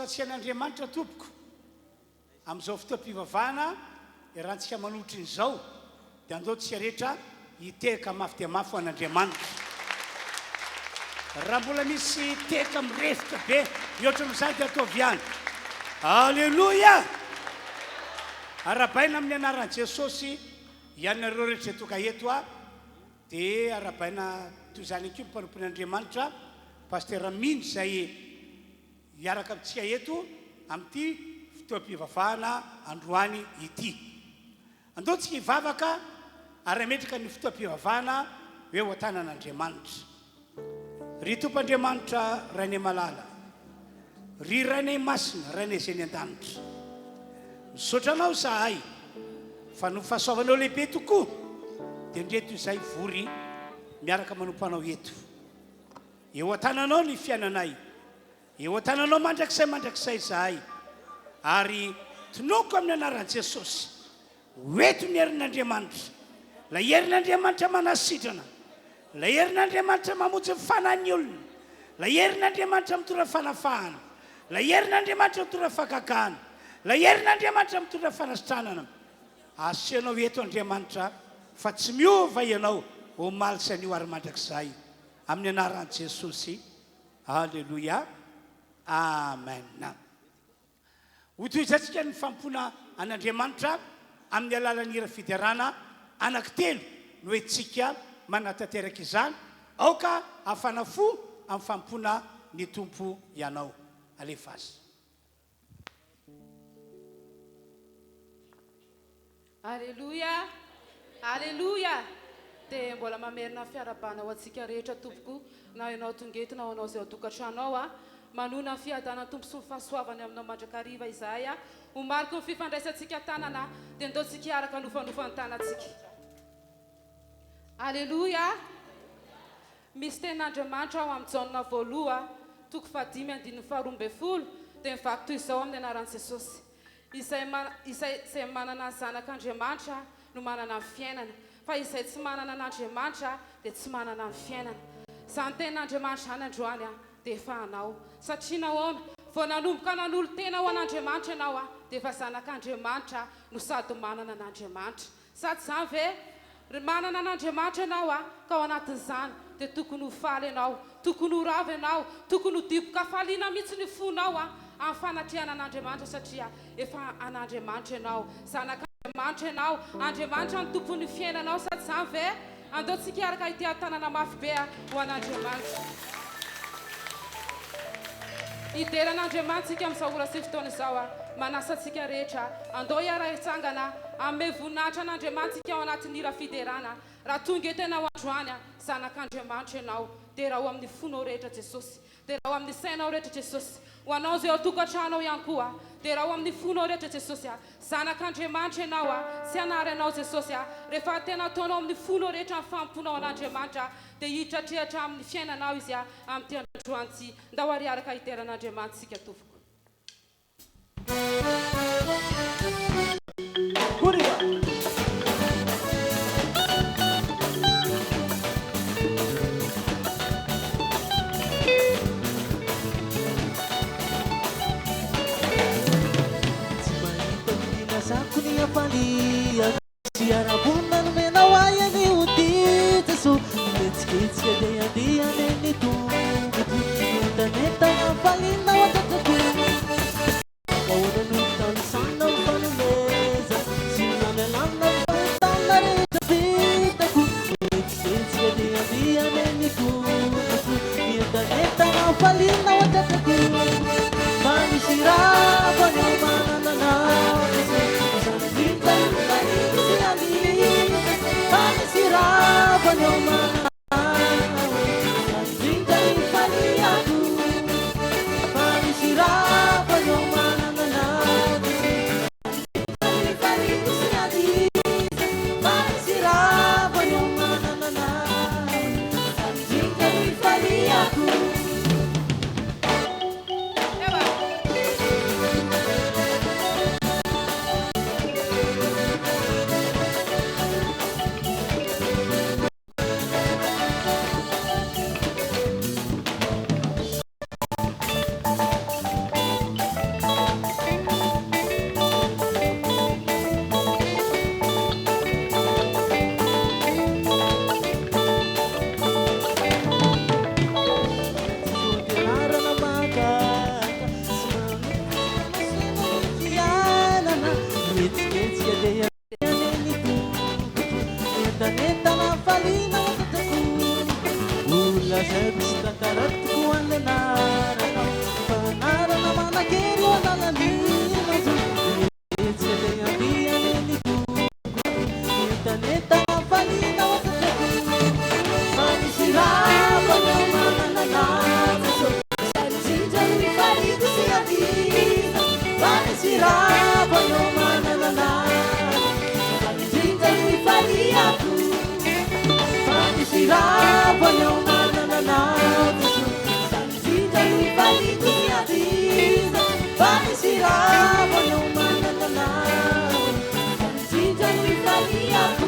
Isaorantsika an'Andriamanitra tompoko amin'izao fotoam-pivavahana iarahantsika manohitra izao dia andao tsika rehetra hitehaka mafy dia mafy ho an'Andriamanitra. Raha mbola misy tehaka mirefotra be mihoatra noho izany dia ataovy ihany. Aleloia! Arahabaina amin'ny anaran'i Jesosy ianareo rehetra izay tonga eto a. Dia arahabaina toy izany ihany koa ny mpanompon'Andriamanitra Pasteur Mino izay hiaraka amintsika eto amin'ity fotoam-pivavahana androany ity. Andao tsika hivavaka ary hametraka ny fotoam-pivavahana ho eo an-tanan'Andriamanitra. Ry Tompo Andriamanitra Rainay malala, ry Rainay masina, Rainay izay any an-danitra, misaotra Anao izahay fa noho fahasoavanao lehibe tokoa dia ndreto izahay vory miaraka manompo Anao eto. Eo an-tananao ny fiainanay, eo an-tananao mandrakizay mandrakizay izahay, ary tononiko amin'ny anaran'i Jesosy Ho eto ny herin'Andriamanitra, ilay herin'Andriamanitra manasitrana, ilay herin'Andriamanitra mamonjy ny fanahin'ny olona, ilay herin'Andriamanitra mitondra fanafahana, ilay herin'Andriamanitra mitondra fagagana, ilay herin'Andriamanitra mitondra fanasitranana. Asehonao eto Andriamanitra fa tsy miova Ianao omaly sy anio ary mandrakizay. Amin'ny anaran'i Jesosy. Aleloia. Amen. Hotohizantsika ny fanompoana an'Andriamanitra amin'ny alalan'ny hira fiderana anankitelo no entintsika manatanteraka izany. Aoka hafana fo amin'ny fanompoana ny Tompo ianao. Alefaso. Aleloia! Aleloia! Dia mbola mamerina ny fiarahabana ho antsika rehetra tompoko, na ianao tonga eto na ho anao izay ao an-tokantrano ao a! Manoina ny fiadanan'ny Tompo sy ny fahasoavany aminao mandrakariva izahay a! Ho mariky ny fifandraisantsika tanana dia ndao tsika hiaraka hanofanofa ny tanantsika. Aleloia! Misy tenin'Andriamanitra ao amin'ny Jaona voaloha, toko fahadimy andininy faharoa ambin'ny folo, dia mivaky toy izao amin'ny anaran'i Jesosy. Izay izay izay manana ny zanak'Andriamanitra no manana ny fiainana, fa izay tsy manana an'Andriamanitra dia tsy manana ny fiainana. Izany tenin'Andriamanitra izany androany dia efa anao. Satria nahoana? Vao nanomboka nanolo-tena ho an'Andriamanitra ianao dia efa zanak'Andriamanitra no sady manana an'Andriamanitra. Sa tsy izany ve? Ry manana an'Andriamanitra ianao a, ka ao anatin'izany dia tokony ho faly ianao, tokony ho ravo ianao, tokony ho dibo-kafaliana mihitsy ny fonao a, amin'ny fanatrehana an'Andriamanitra satria efa an'Andriamanitra ianao, zanak'Andriamanitra ianao, Andriamanitra no tompon'ny fiainanao, sa tsy izany ve? Andao tsika hiaraka hiteha-tanana mafy be a, ho an'Andriamanitra. Hidera an'Andriamanitra isika amin'izao ora sy fotoana izao a. Manasa antsika rehetra, andao hiara-hitsangana, hanome voninahitra an'Andriamanitra isika ao anatin'ny hira fiderana. Raha tonga eto ianao androany a, zanak'Andriamanitra ianao. Derao amin'ny fonao rehetra Jesosy. Derao amin'ny sainao rehetra Jesosy. Ho anao izay ao an-tokantrano ao ihany koa, derao amin'ny fonao rehetra Jesosy a. Zanak'Andriamanitra ianao a, tsy hanary anao Jesosy a. Rehefa tena ataonao amin'ny fonao rehetra ny fanompoanao an'Andriamanitra dia hiditra hatrehatra amin'ny fiainanao Izy a, amin'ity androany ity. Ndao ary hiaraka hidera an'Andriamanitra isika tompoko. Tsy mahita ny hilazako ny hafaliako Sy haravoana nomenao ahy anio ity Jesoa Mihetsiketsika dia andeha ny tongotro Mientanentana hafaliana ao an-tratrako Ahoana no hitanisana ny fanomezana Sy ny namelana ny fahotana rehetra vitako Mihetsiketsika dia andeha ny tongotro Mientanentana hafaliana ao an-tratrako Fa misy rava ny ao manana anao Izany indrindra no fahiny sy alika Fa misy rava ny ao manana hafaliana ao an-tratrako. Ho lazaiko sy tantaraiko tokoa ny anaranao, fa anarana manan-kery eo an'alan'ny manjo. Mihetsika dia andiany ny tongotro, mientanentana hafaliana ao an-tratrako. Fa misy ravana manana anao Jesosy, izay indrindra no ifaliako sy andihizako. Fa misy ravana manana anao, izay indrindra no ifaliako. Fa misy ravana manana anao Jesosy, izay indrindra no ifaliako sy andihizako. Fa misy ravana manana anao, izay indrindra no ifaliako.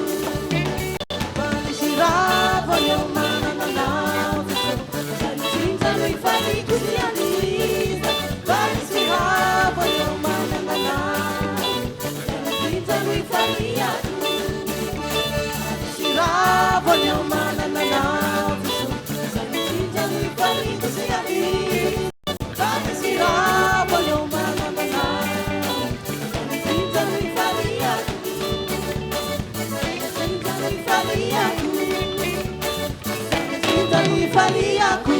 Fa misy ravana manana anao Jesosy, izay indrindra no ifaliako sy andihizako. Fa misy ravana manana anao, izay indrindra no ifaliako. Misy ravana manana anao Jesosy, izay indrindra no ifaliako sy andihizako. Fa misy ravana manana anao, izay indrindra no ifaliako. Izay indrindra no ifaliako. Izay indrindra no ifaliako.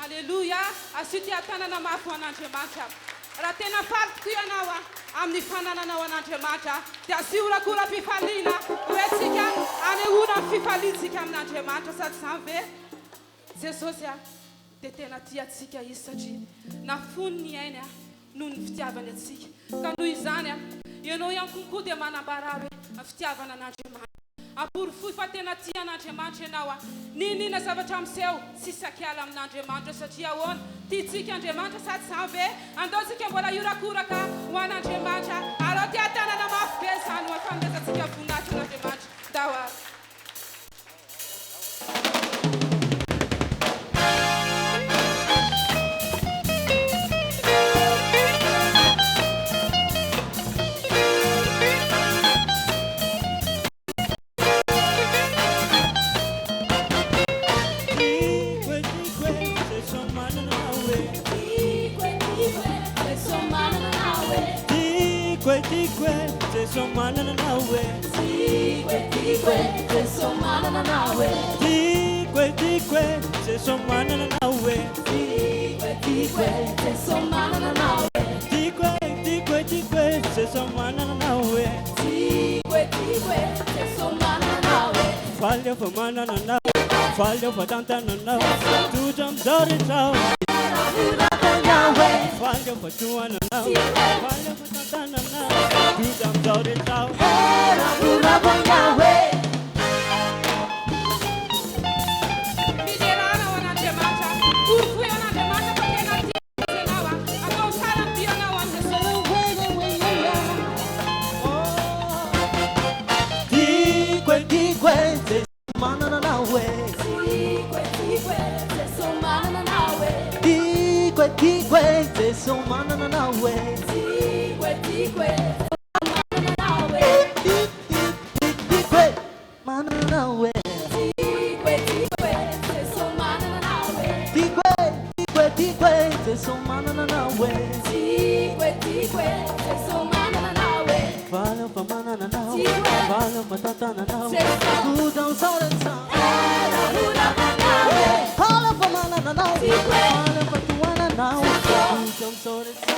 Aleloia! Asio ty tanana mafy ho an'Andriamanitra. Raha tena faly tokoa ianao a amin'ny fanananao an'Andriamanitra, dia asio horakoram-pifaliana hoentsika anehoana ny fifaliantsika amin'Andriamanitra. Sady izany ve Jesosy a dia tena tia antsika izy, satria nafoiny ny ainy a noho ny fitiavany antsika. Ka noho izany a ianao ihany konkoa dia manambara hoe fitiavana an'Andriamanitra. Aporofoy fa tena tia an'Andriamanitra ianao a. N'inon'inona zavatra miseho, tsy sakiala amin'Andriamanitra, satria ahoana? Tiantsika Andriamanitra sa tsy izany ve? Andao tsika mbola hiorakoraka ho an'Andriamanitra, ary ao tia tanana mafy be izany ho fanomezantsika voninahitra an'Andriamanitra. Ndao ary. Tiako e, tiako e, Jeso manana anao e. Tiako e, tiako e, Jeso manana anao e. Tiako e, tiako e, Jeso manana anao e. Tiako e, tiako e, Jeso manana anao e. Tiako e, tiako e, Jeso manana anao e. Tiako e, tiako e, Jeso manana anao e. Tiako e, tiako e, tiako e, Jeso manana anao e. Tiako e, tiako e, Jeso manana anao e. Faly aho fa manana anao, faly aho fa tantananao, tojo amin'izao rehetra aho. Faly aho fa tohananao, faly aho fa tantananao, tojo amin'izao rehetra aho. Miderana ho an'Andriamanitra. Porofoy an'Andriamanitra fa tena tia azy ianao a. Atao tsara ny dianao amin'i Jesosy. Tiako e, tiako e, Jeso manana anao e. Tiako e, tiako e, Jeso manana anao e. Tiako e, tiako e, Jeso manana anao e. Tiako e, tiako e, Jeso manana anao e. Tiako e, manana anao e. Tiako e, tiako e, Jeso manana anao e. Tiako e, tiako e, tiako e, Jeso manana anao e. Tiako e, tiako e, Jeso manana anao e. Faly aho fa manana anao, Tiako e. faly aho fa tantananao, Jeso. tojo amin'izao rehetra aho. Era Faly aho fa manana anao, Tiako e. faly aho fa tohananao, Jeso. tojo amin'izao rehetra aho.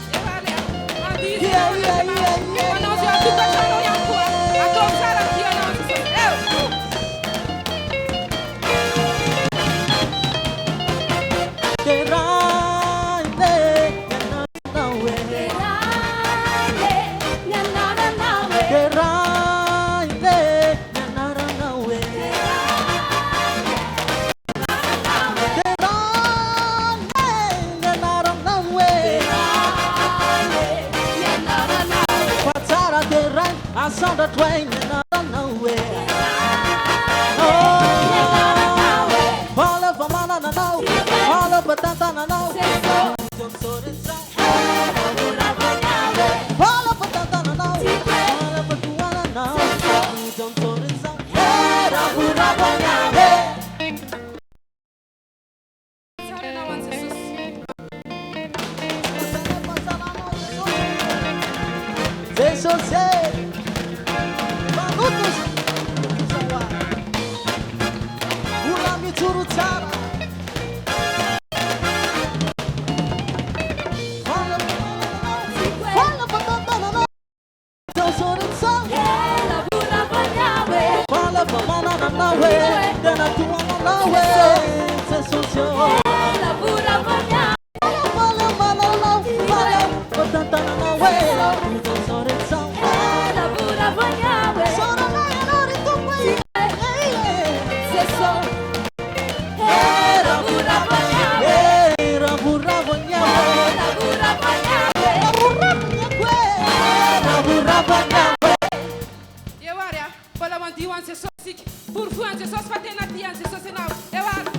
Efa ary a. Andihy Yeah. Manao izay atokantrano ihany koa. Atao tsara ny dianao amin'i Jesosy. Eo. Deraine ny anaranao e. Ny anaranao e. Deraine ny anaranao e. Deraine ny anaranao e. Ny anaranao e. Fa tsara deraina asandratra ny anaranao e. Ny anaranao e. Faly fa manana anao, faly fa tantananao. Jeso. Tojo amin'izao rehetra aho. Faly fa tantananao, faly fa tohananao. Tojo amin'izao rehetra aho. Tsara ianao an'i Jesosy. Jesosy e! Maloto zao a! Mbola mijoro tsara. Eo ary a! Mbola mandihy ho an'i Jesosy isika. Porofoy an'i Jesosy fa tena tia an'i Jesosy ianao. Eo ary!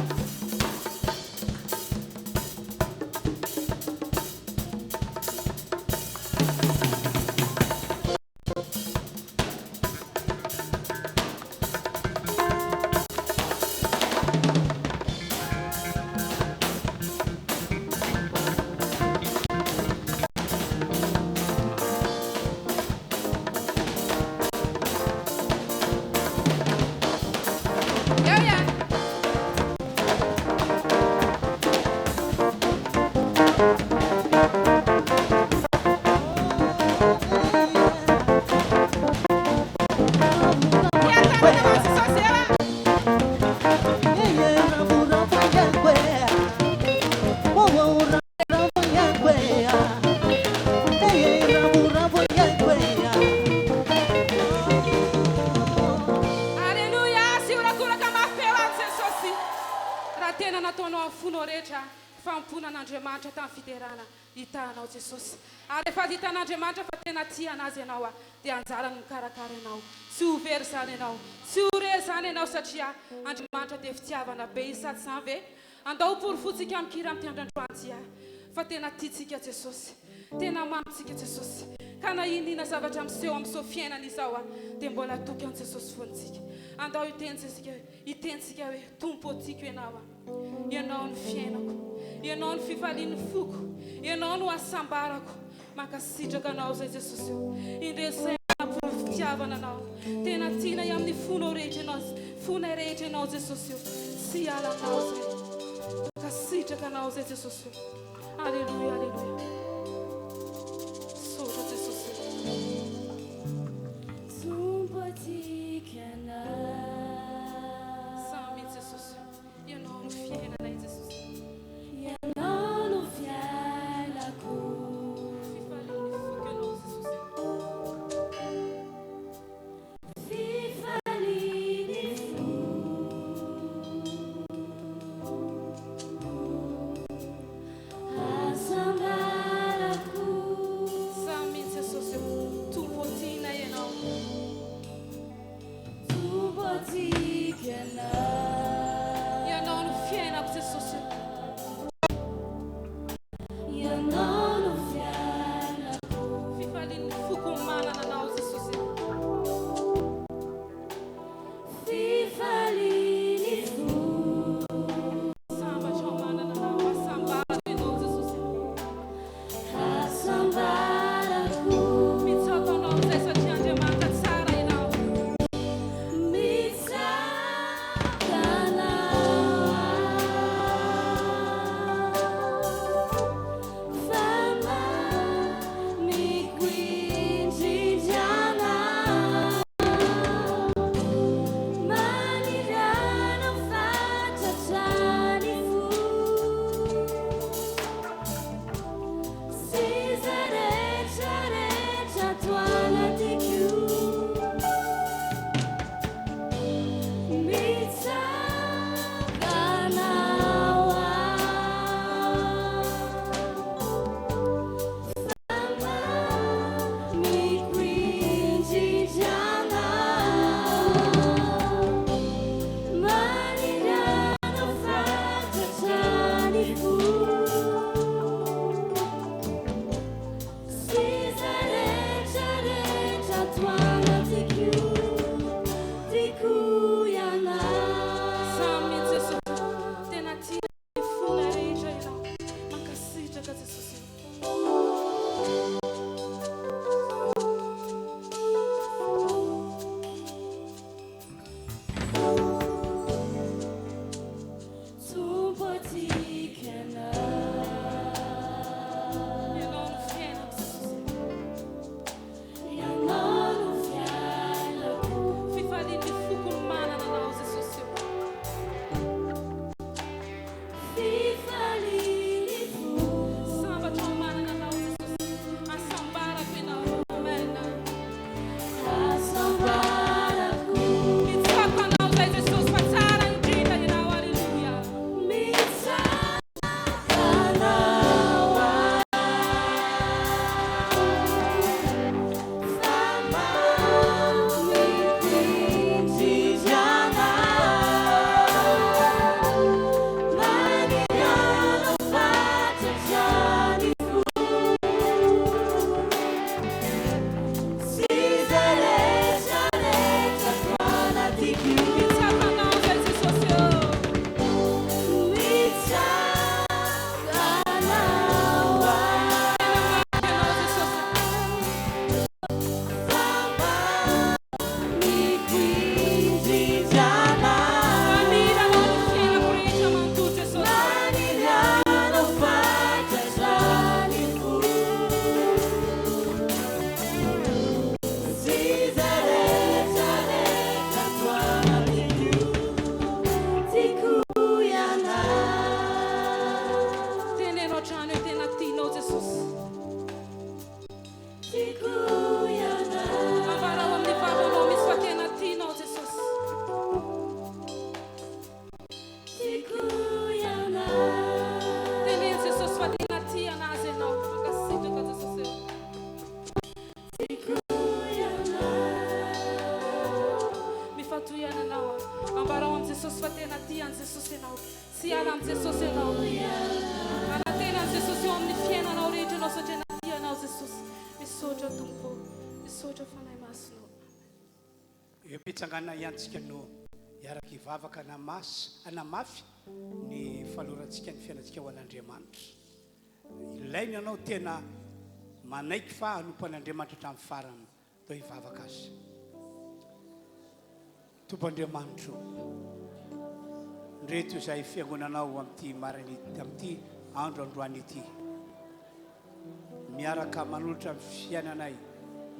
Eo ihany. Tia tanana ho an'i Jesosy eo a! Aleloia! Asio horakoraka mafy be ho an'i Jesosy. Raha tena nataonao amin'ny fonao rehetra fanompoana an'Andriamanitra tamin'ny fiderana, hitahanao Jesosy. Ary rehefa hitan'Andriamanitra fa tena tia an'Azy ianao dia anjarany mikarakara ianao. Tsy ho very izany ianao. Tsy ho re izany ianao satria Andriamanitra dia fitiavana be Izy sa tsy izany ve? Andao ho porofointsika amin-kira amin'ity andro androany ity aho fa tena tiantsika Jesosy. Tena mamintsika Jesosy. Ka na inona zavatra miseho amin'izao fiainana izao dia mbola hatoky an'i Jesosy foana isika. Andao hiteny isika hoe, Tompo ô tiako Ianao aho. Ianao no fiainako. Ianao no fifalian'ny foko. Ianao no hasambarako. Mankasitraka Anao izay Jesosy ô. Indreso izay manaporofo fitiavana Anao. Tena tianay amin'ny fonao rehetra Ianao, fonay rehetra Ianao Jesosy ô. Tsy hiala Aminao izay. Mankasitraka Anao izay Jesosy ô. Aleloia, aleloia. Misaotra Jesosy ô. Tompo tiako Ianao. Samy Jesosy ô. Ianao no fiainanay Jesosy. Ianao no fiainako. Fifalian'ny foko Ianao Jesosy. Fifalian'ny foko. Hasambarako. hiala amin'i Jesosy ianao. Manantena an'i Jesosy eo amin'ny fiainanao rehetra ianao satria tia anao Jesosy. Misaotra Tompo ô. Misaotra Fanahy Masina ô. Amen. Eo am-pitsanganana ihany tsika no hiaraka hivavaka hanamafy ny falorantsika ny fiainantsika ho an'Andriamanitra. Ilaina ianao tena manaiky fa hanompo an'Andriamanitra hatramin'ny farany. Ndao hivavaka azy. Tompo Andriamanitro, ndreto izahay fiangonanao amin'ity maraina amin'ity andro androany ity. Miaraka manolotra ny fiainanay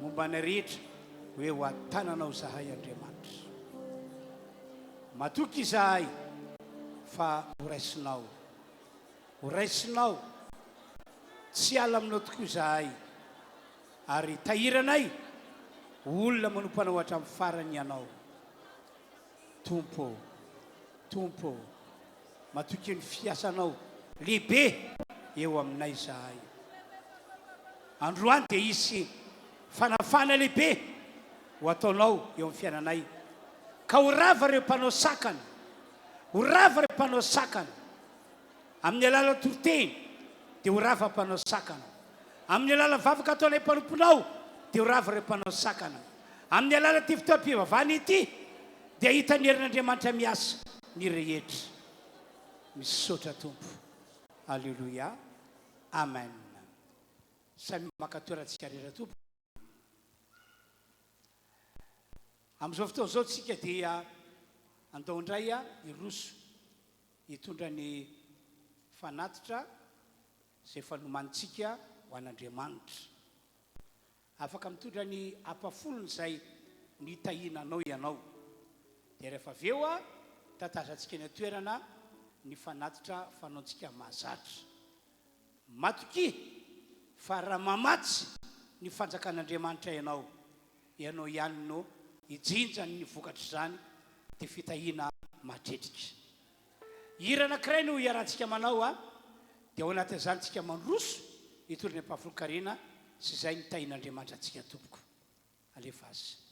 momba anay rehetra hoe ho an-tananao izahay Andriamanitra. Matoky izahay fa ho raisinao. Ho raisinao. Tsy hiala aminao tokoa izahay. Ary tahiranay ho olona manompo Anao hatramin'ny farany Ianao. Tompo ô, Tompo ô, matoky ny fiasanao lehibe eo aminay izahay. Androany dia hisy fanafahana lehibe ho ataonao eo amin'ny fiainanay, ka ho rava ireo mpanao sakana, ho rava ireo mpanao sakana. Amin'ny alalan'ny toriteny dia ho rava mpanao sakana. Amin'ny alalan'ny vavaka ataonay mpanomponao dia ho rava ireo mpanao sakana. Amin'ny alalan'ity fotoam-pivavahana ity dia hahita ny herin'Andriamanitra miasa ny rehetra. Misaotra Tompo. Aleloia. Amen. Samy maka toerantsika rehetra Tompo. Amin'izao fotoana izao tsika dia andao indray hiroso hitondra ny fanatitra izay efa nomanintsika ho an'Andriamanitra. Afaka mitondra ny ampafolony izay nitahiana anao ianao. Dia rehefa avy eo, tatazantsika eny an-toerana ny fanatitra fanaontsika mahazatra. Matokia fa raha mamatsy ny fanjakan'Andriamanitra ianao, ianao ihany no hijinja ny vokatr'izany, dia fitahiana mahatretrika. Hira anankiray no iarahantsika manao a, dia ao anatin'izany tsika mandroso hitondra ny ampahafolon-karena sy izay nitahian'Andriamanitra antsika tompoko. Alefa azy.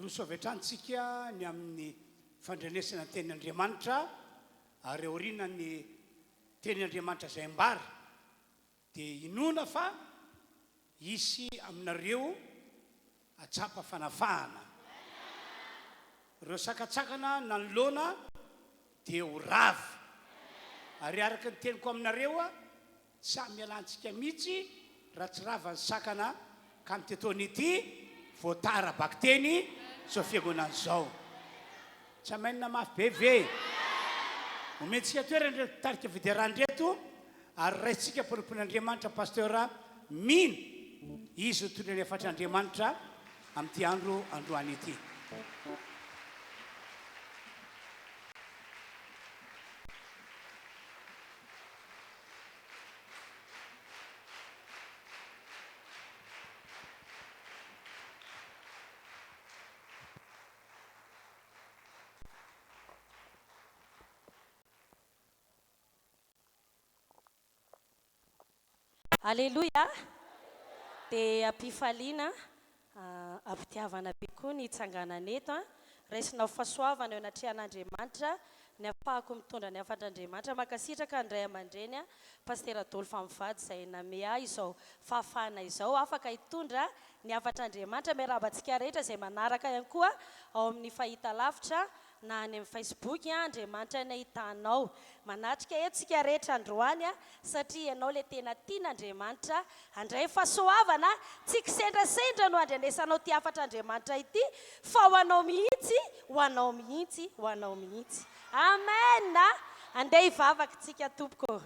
Hiroso avy hatrany tsika ny amin'ny fandrenesana ny tenin'Andriamanitra ary aorianan'ny tenin'Andriamanitra izay ambara dia inoana fa hisy aminareo hahatsapa fanafahana. Ireo sakantsakana nanoloana dia ho rava. Ary araka ny teniko aminareo, tsy samy ialantsika mihitsy raha tsy rava ny sakana ka amin'ity taona ity vao tara bakiteny izao fiangonana izao. Tsy amen mafy be ve? Omentsika toerana ireto mpitarika fiderana ireto ary raisintsika mpanompon'Andriamanitra Pasteur mino izy ho tonga ny hafatr'Andriamanitra amin'ity andro androany ity. Aleloia! Dia am-pifaliana, am-pitiavana be koa ny hitsanganana eto an! Raisina ho fahasoavana eo anatrehan'Andriamanitra ny afahako mitondra ny hafatr'Andriamanitra. Mankasitraka ny ray aman-dreny an, Pasitera Adolphe mivady izay namehy ahy izao fahafahana izao afaka hitondra ny hafatr'Andriamanitra. Miarahaba antsika rehetra izay manaraka ihany koa ao amin'ny fahitalavitra na any amin'ny Facebook Andriamanitra ny ahitanao. Manatrika eto isika rehetra androany satria ianao ilay tena tian'Andriamanitra handray fahasoavana, tsy kisendrasendra no andrenesanao ity hafatr'Andriamanitra ity fa ho anao mihitsy, ho anao mihitsy, ho anao mihitsy. Amen! Andeha hivavaka isika tompoko.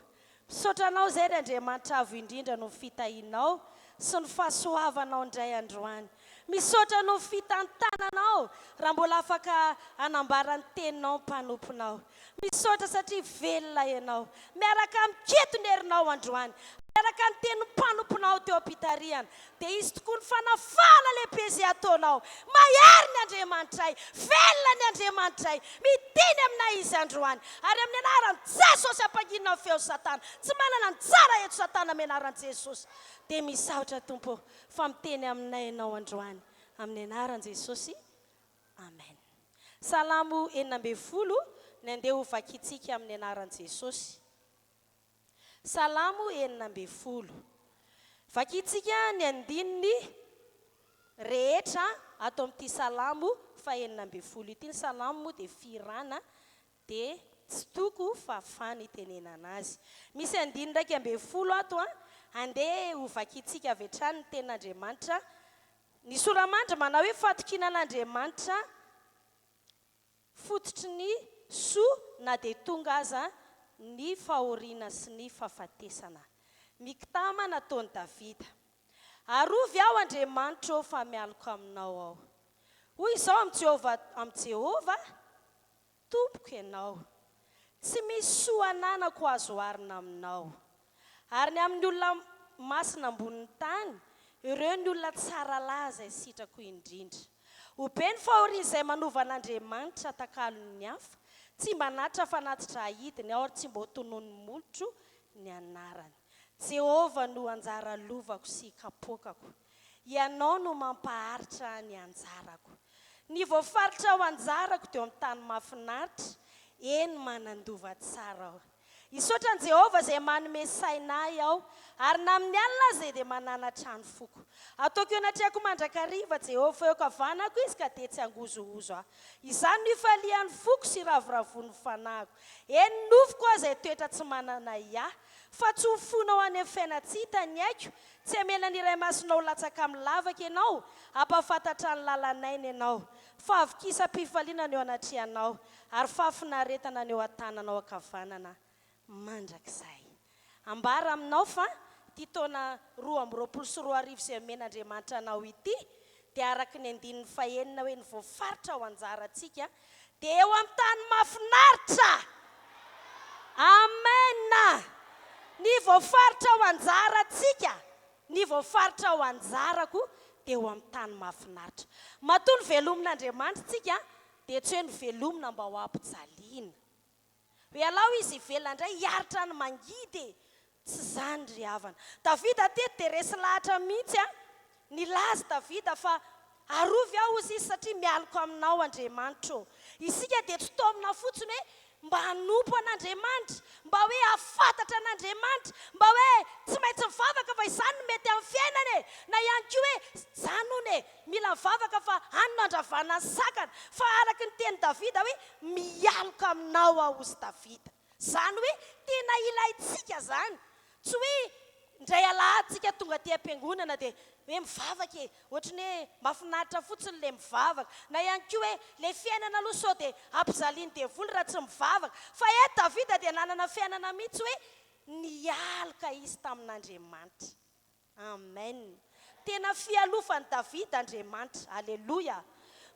Misaotra anao izay ry Andriamanitra Avo Indrindra noho ny fitahianao sy ny fahasoavanao indray androany. Misaotra noho ny fitantananao raha mbola afaka hanambara ny teninao ny mpanomponao. Misaotra satria velona ianao. Miaraka amiko eto ny herinao androany. Miaraka ny tenin'ny mpanomponao teo am-pitarihana. Dia hisy tokoa ny fanafahana lehibe izay hataonao. Mahery ny Andriamanitray. Velona ny Andriamanitray. Miteny aminay Izy androany. Ary amin'ny anaran'i Jesosy ampanginina ny feon'i Satana. Tsy manana anjara eto Satana amin'ny anaran'i Jesosy. Dia misaotra Tompo ô fa miteny aminay Ianao androany. Amin'ny anaran'i Jesosy. Amen. Salamo 16 ny andeha ho vakintsika amin'ny anaran'i Jesosy. Salamo 16. Vakintsika ny andininy rehetra ato amin'ity Salamo fahenina ambin'ny folo ity. Ny Salamo moa dia fihirana, dia tsy toko fa fa ny itenenana azy. Misy andininy 11 ato, andeha ho vakintsika avy hatrany ny tenin'Andriamanitra. Ny sora-mandry manao hoe fatokiana an'Andriamanitra. Fototry ny soa na dia tonga aza ny fahoriana sy ny fahafatesana. Miktama nataon'i Davida. Arovy aho, Andriamanitro ô, fa mialoka aminao aho. Hoy izao amin'i Jehovah, amin'i Jehovah, Tompoko ianao. Tsy misy soa ananako azo oharina aminao. Ary ny amin'ny olona masina ambonin'ny tany, ireo ny olona tsara laza izay sitrako indrindra. Ho be ny fahorian'izay manova an'Andriamanitra takalon'ny hafa, tsy mba hanatitra fanatitra ahidiny aho ary tsy mba hotononin'ny molotro ny anarany. Jehovah no anjara lovako sy kapoakako. Ianao no mampaharitra ny anjarako. Ny voafaritra ho anjarako dia eo amin'ny tany mahafinaritra, eny manan-dova tsara aho. Hisaotra an'i Jehovah izay manome saina ahy aho, ary na amin'ny alina aza dia mananatra ny foko. Ataoko eo anatrehako mandrakariva Jehovah, fa eo ankavanako Izy ka dia tsy hangozohozo aho. Izany no ifalian'ny foko sy iravoravoan'ny fanahiko. Eny, ny nofoko aza hitoetra tsy manana ahiahy, fa tsy ho foinao any amin'ny fiainan-tsy hita ny aiko, Tsy hamela ny Iray Masinao ho latsaka amin'ny lavaka Ianao, hampahafantatra ny lalan'aina Ianao. Fahavokisam-pifaliana no eo anatrehanao, ary fahafinaretana no eo an-tananao ankavanana mandrakizay. Ambara aminao fa ity taona 2022 izay omen'Andriamanitra anao ity dia araka ny andininy fahenina hoe ny voafaritra ho anjarantsika dia eo amin'ny tany mahafinaritra. Amen! Ny voafaritra ho anjarantsika, ny voafaritra ho anjarako dia eo amin'ny tany mahafinaritra. Matoa novelomin'Andriamanitra isika dia tsy hoe novelomina mba ho ampijaliana. Hoe alao izy hivelona indray hiaritra ny mangidy e! Tsy izany ry havana. Davida teto dia resy lahatra mihitsy an! Nilaza Davida fa. Arovy aho, hozy izy, satria mialoka aminao, Andriamanitra ô. Isika dia tsy taomina fotsiny hoe mba hanompo an'Andriamanitra, mba hoe hahafantatra an'Andriamanitra, mba hoe tsy maintsy mivavaka fa izany no mety amin'ny fiainana e! Na ihany koa hoe izany hono e, mila mivavaka fa any no handravana ny sakana. Fa araka ny tenin'i Davida hoe mialoka aminao aho, hozy Davida. Izany hoe tena ilaintsika izany. Tsy hoe indray alahady tsika tonga aty am-piangonana dia hoe mivavaka e, ohatry ny hoe mahafinaritra fotsiny ilay mivavaka, na ihany koa hoe ilay fiainana aloha sao dia ampijalian'ny devoly raha tsy mivavaka. Fa eto Davida dia nanana fiainana mihitsy hoe nialoka izy tamin'Andriamanitra. Amen. Tena fialofan'i Davida Andriamanitra. Aleloia.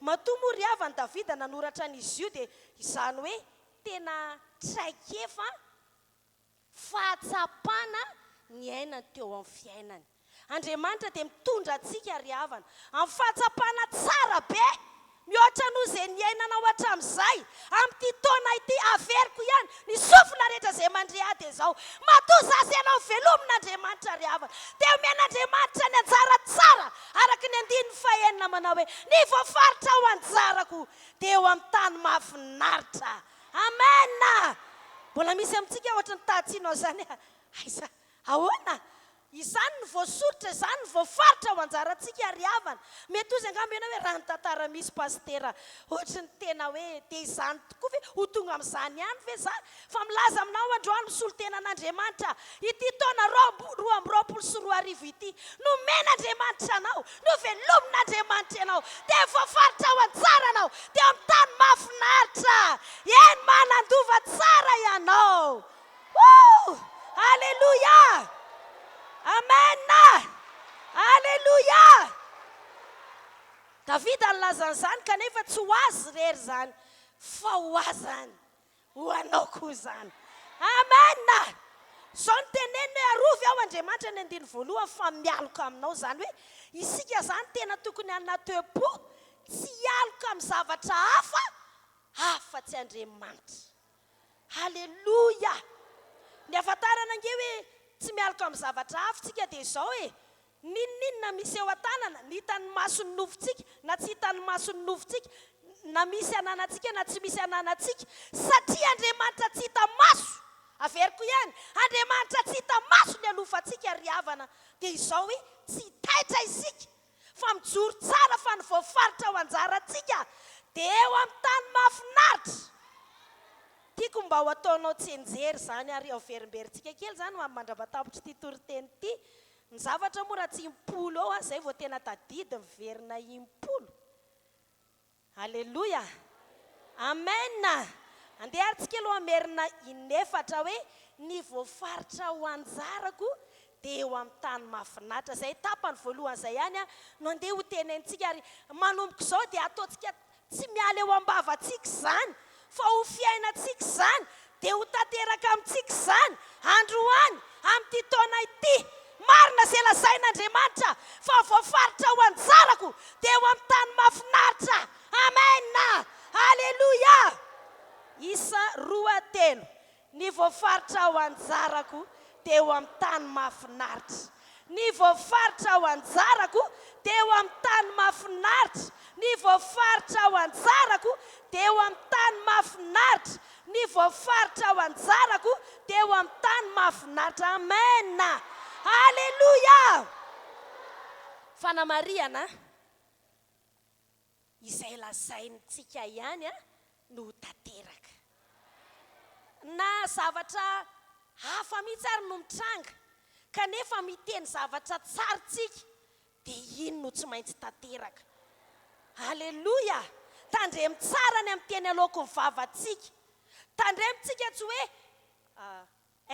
Matoa moa ry havana Davida nanoratra an'izy io dia izany hoe tena traikefa fahatsapana niainany teo amin'ny fiainany. Andriamanitra dia mitondra antsika ry havana amin'ny fahatsapana tsara be mihoatra noho izay niainanao hatramin'izay amin'ity taona ity. Averiko ihany, ny sofina rehetra izay mandre ahy dia izao, matoa za sy ianao velomin'Andriamanitra ry havana, dia omen'Andriamanitra ny anjara tsara araka ny andininy fahenina manao hoe, ny voafaritra ho anjarako dia eo amin'ny tany mahafinaritra. Amen! Mbola misy amintsika ohatry ny tahatsino an'izany aiza? Ahoana? Izany no voasoritra, izany no voafaritra ho anjarantsika ry havana. Mety hozy angamba ianao hoe raha ny tantara misy pasitera ohatry ny tena hoe dia izany tokoa ve? Ho tonga amin'izany ihany ve za? Fa milaza aminao androany misolo tena an'Andriamanitra ity taona 2022 ity, nomen'Andriamanitra anao, Novelomin'Andriamanitra ianao, dia voafaritra ho anjaranao, teo amin'ny tany mahafinaritra. Eny, manan-dova tsara ianao. Woo! Aleloia! Amen! Aleloia! Davida nilaza an'izany, kanefa tsy ho azy irery izany, fa ho ahy izany. Ho anao koa izany. Amen! Izao no teneniny hoe arovy aho Andriamanitra ny andininy voalohany fa mialoka aminao. Izany hoe isika izany tena tokony hanana toe-po tsy hialoka amin'ny zavatra hafa afa-tsy Andriamanitra. Haleloia! Ny ahafantarana ange hoe tsy mialoka amin'ny zavatra hafa isika dia izao e, N'inon'inona misy eo an-tanana, ny hitan'ny mason'ny nofontsika na tsy hitan'ny mason'ny nofontsika, na misy ananantsika na tsy misy ananantsika, satria Andriamanitra tsy hita maso, averiko ihany, Andriamanitra tsy hita maso ny alofantsika ry havana, dia izao hoe tsy taitra isika fa mijoro tsara fa ny voafaritra ho anjarantsika dia eo amin'ny tany mahafinaritra. Tiako mba ho ataonao tsianjery izany ary averimberintsika kely izany mandra-patapitr'ity toriteny ity. Ny zavatra moa raha tsy impolo eo aho zay vao tena tadidy miverina impolo. Aleloia! Amen! Andeha ary tsika aloha hamerina inefatra hoe ny voafaritra ho anjarako dia eo amin'ny tany mahafinaritra. Izay tapany voalohany izay ihany no andeha ho tenenintsika ary manomboka izao dia ataontsika Tsy miala eo am-bavantsika izany, fa ho fiainantsika izany, dia ho tanteraka amintsika izany, androany, amin'ity taona ity. Marina izay lazain'Andriamanitra, fa voafaritra ho anjarako, dia eo amin'ny tany mahafinaritra. Amen! Aleloia! Isa roa, telo. Ny voafaritra ho anjarako dia eo amin'ny tany mahafinaritra. Ny voafaritra ho anjarako dia eo amin'ny tany mahafinaritra. Ny voafaritra ho anjarako dia eo amin'ny tany mahafinaritra. Ny voafaritra ho anjarako dia eo amin'ny tany mahafinaritra. Amen! Aleloia! Fanamarihana, Izay lazaintsika ihany no ho tanteraka. Na zavatra hafa mihitsy ary no mitranga, kanefa miteny zavatra tsara tsika, dia iny no tsy maintsy tanteraka. Aleloia! Tandremo tsara ny amin'ny teny aloaky ny vavantsika. Tandremo tsika tsy hoe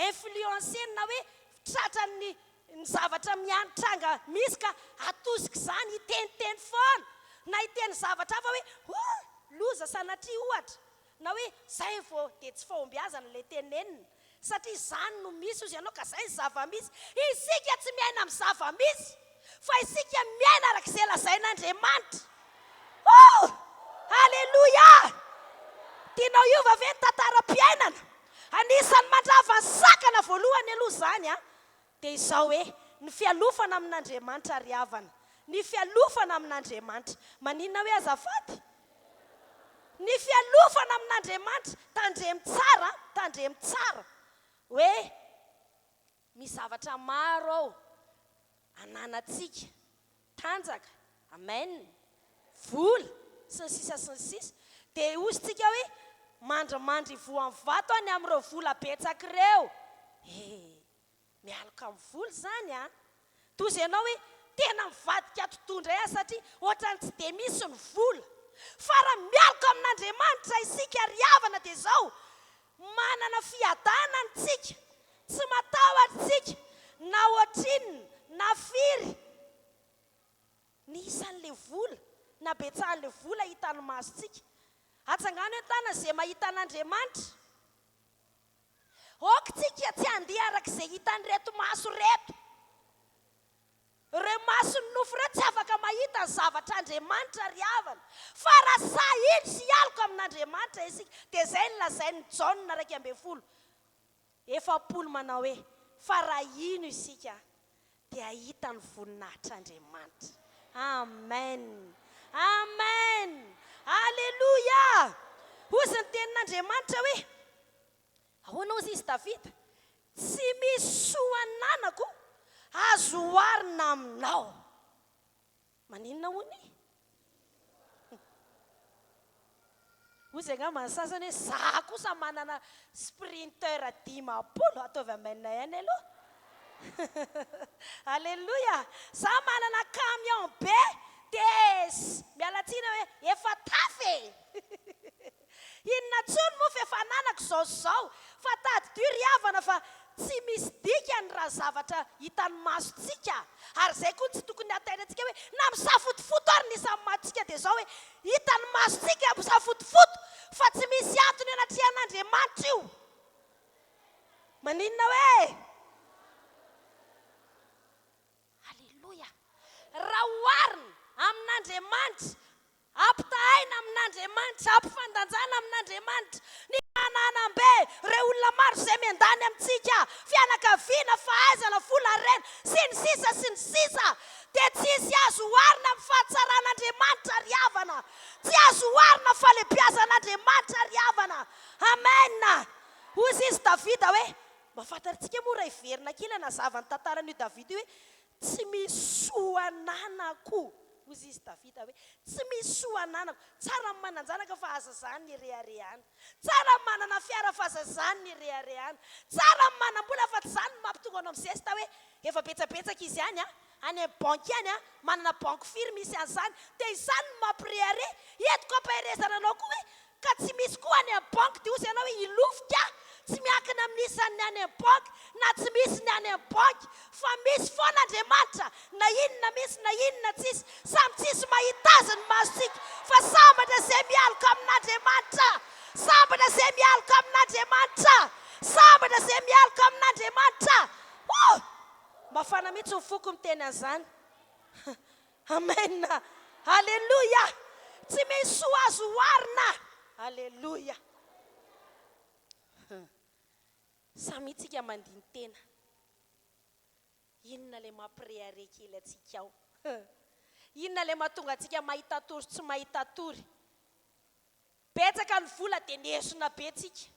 influencer na hoe tratran'ny ny zavatra miantranga misy ka atosika izany hiteniteny foana na hiteny zavatra hafa hoe oh! loza sanatria ohatra na hoe zay vao dia tsy fahombiazana ilay tenenina satria izany no misy ozy ianao ka zay ny zava-misy isika tsy miaina amin'ny zava-misy fa isika miaina araka izay lazain'Andriamanitra oh! Aleloia! Tianao hiova ve ny tantaram-piainana? Anisan'ny mandrava ny sakana voalohany aloha izany dia izao hoe, ny fialofana amin'Andriamanitra ry havana. Ny fialofana amin'Andriamanitra. Maninona hoe azafady? Ny fialofana amin'Andriamanitra. Tandremo tsara, tandremo tsara hoe misy zavatra maro ao ananantsika, tanjaka, amen, vola, sy ny sisa sy ny sisa. Dia hozy tsika hoe mandrimandry ivohon'ny vato aho ny amin'ireo vola betsaka ireo. Eh! Mialoka amin'ny vola izany an! Toa ianao hoe tena mivadika atidoha indray aho satria ohatran'ny tsy dia misy ny vola. Fa raha mialoka amin'Andriamanitra isika ry havana dia izao, manana fiadanana isika, tsy matahotra isika na ohatrinona na firy ny isan'ilay vola na betsahan'ilay vola hitan'ny masontsika. Atsangano ny tanana izay mahita an'Andriamanitra. Aoka tsika tsy handeha araka izay hitan'ireto maso ireto. Ireo mason'ny nofo ireo tsy afaka mahita ny zavatr'Andriamanitra ry havana. Fa raha sahy hino sy hialoka amin'Andriamanitra isika, dia izay no lazain'i Jaona 11, 40 manao hoe, fa raha hino isika dia hahita ny voninahitr'Andriamanitra. Amen! Amen! Aleloia! Hozy ny tenin'Andriamanitra hoe, Ahoana hozy izy Davida? Tsy misy soa ananako azo oharina aminao. Maninona hono e? Hozy angamba ny sasany hoe za kosa manana sprinter 50, ataovy amen ihany aloha. Aleloia! Za manana camion be dia miala tsiny hoe efa tafa e! Inona intsony moa f'efa ananako izao sy izao fa tadidio ry havana fa tsy misy dikany raha zavatra hitan'ny masontsika ary izay koa no tsy tokony hataina antsika hoe na misafotofoto ary ny isan'ny matintsika dia izao hoe hitan'ny masontsika misafotofoto fa tsy misy antony anatrehan'Andriamanitra io. Maninona hoe? Aleloia! Raha oharina amin'Andriamanitra, ampitahaina amin'Andriamanitra, ampifandanjana amin'Andriamanitra, ny fananam-be, ireo olona maro izay miandany amintsika, fianakaviana, fahaizana, vola, harena, sy ny sisa sy ny sisa, dia tsisy azo oharina amin'ny fahatsaran'Andriamanitra ry havana. Tsy azo oharina amin'ny fahalehibiazan'Andriamanitra ry havana. Amen! Hoy izy Davida hoe, Mba fantatritsika moa raha hiverina kely hanazava ny tantaran'io Davida io hoe tsy misy soa ananako. Hoy izy Davida hoe tsy misy soa ananako. Tsara ny manan-janaka fa aza izany ny ireharehana. Tsara ny manana fiara fa aza izany ny ireharehana. Tsara ny manam-bola fa tsy izany no mampitonga anao mizesta hoe efa betsabetsaka izy any an, any amin'ny banky any an, manana banky firy misy an'izany. Dia izany no mampirehareha. Entiko ampaherezana anao koa hoe Ka tsy misy koa any amin'ny banky dia hozy ianao hoe hilofika tsy miankina amin'ny isan'ny any amin'ny banky na tsy misy ny any amin'ny banky fa misy foana Andriamanitra na inona misy na inona tsisy samy tsisy mahita azy ny masontsika fa sambatra izay mialoka amin'Andriamanitra sambatra izay mialoka amin'Andriamanitra sambatra izay mialoka amin'Andriamanitra oh! Mafana mihitsy ny foko miteny an'izany. Amen! Aleloia! Tsy misy soa azo oharina! Aleloia! Samia tsika mandini-tena. Inona ilay mampirehareha kely antsika ao? Inona ilay mahatonga antsika mahita tory sy tsy mahita tory? Betsaka ny vola dia nesona be tsika.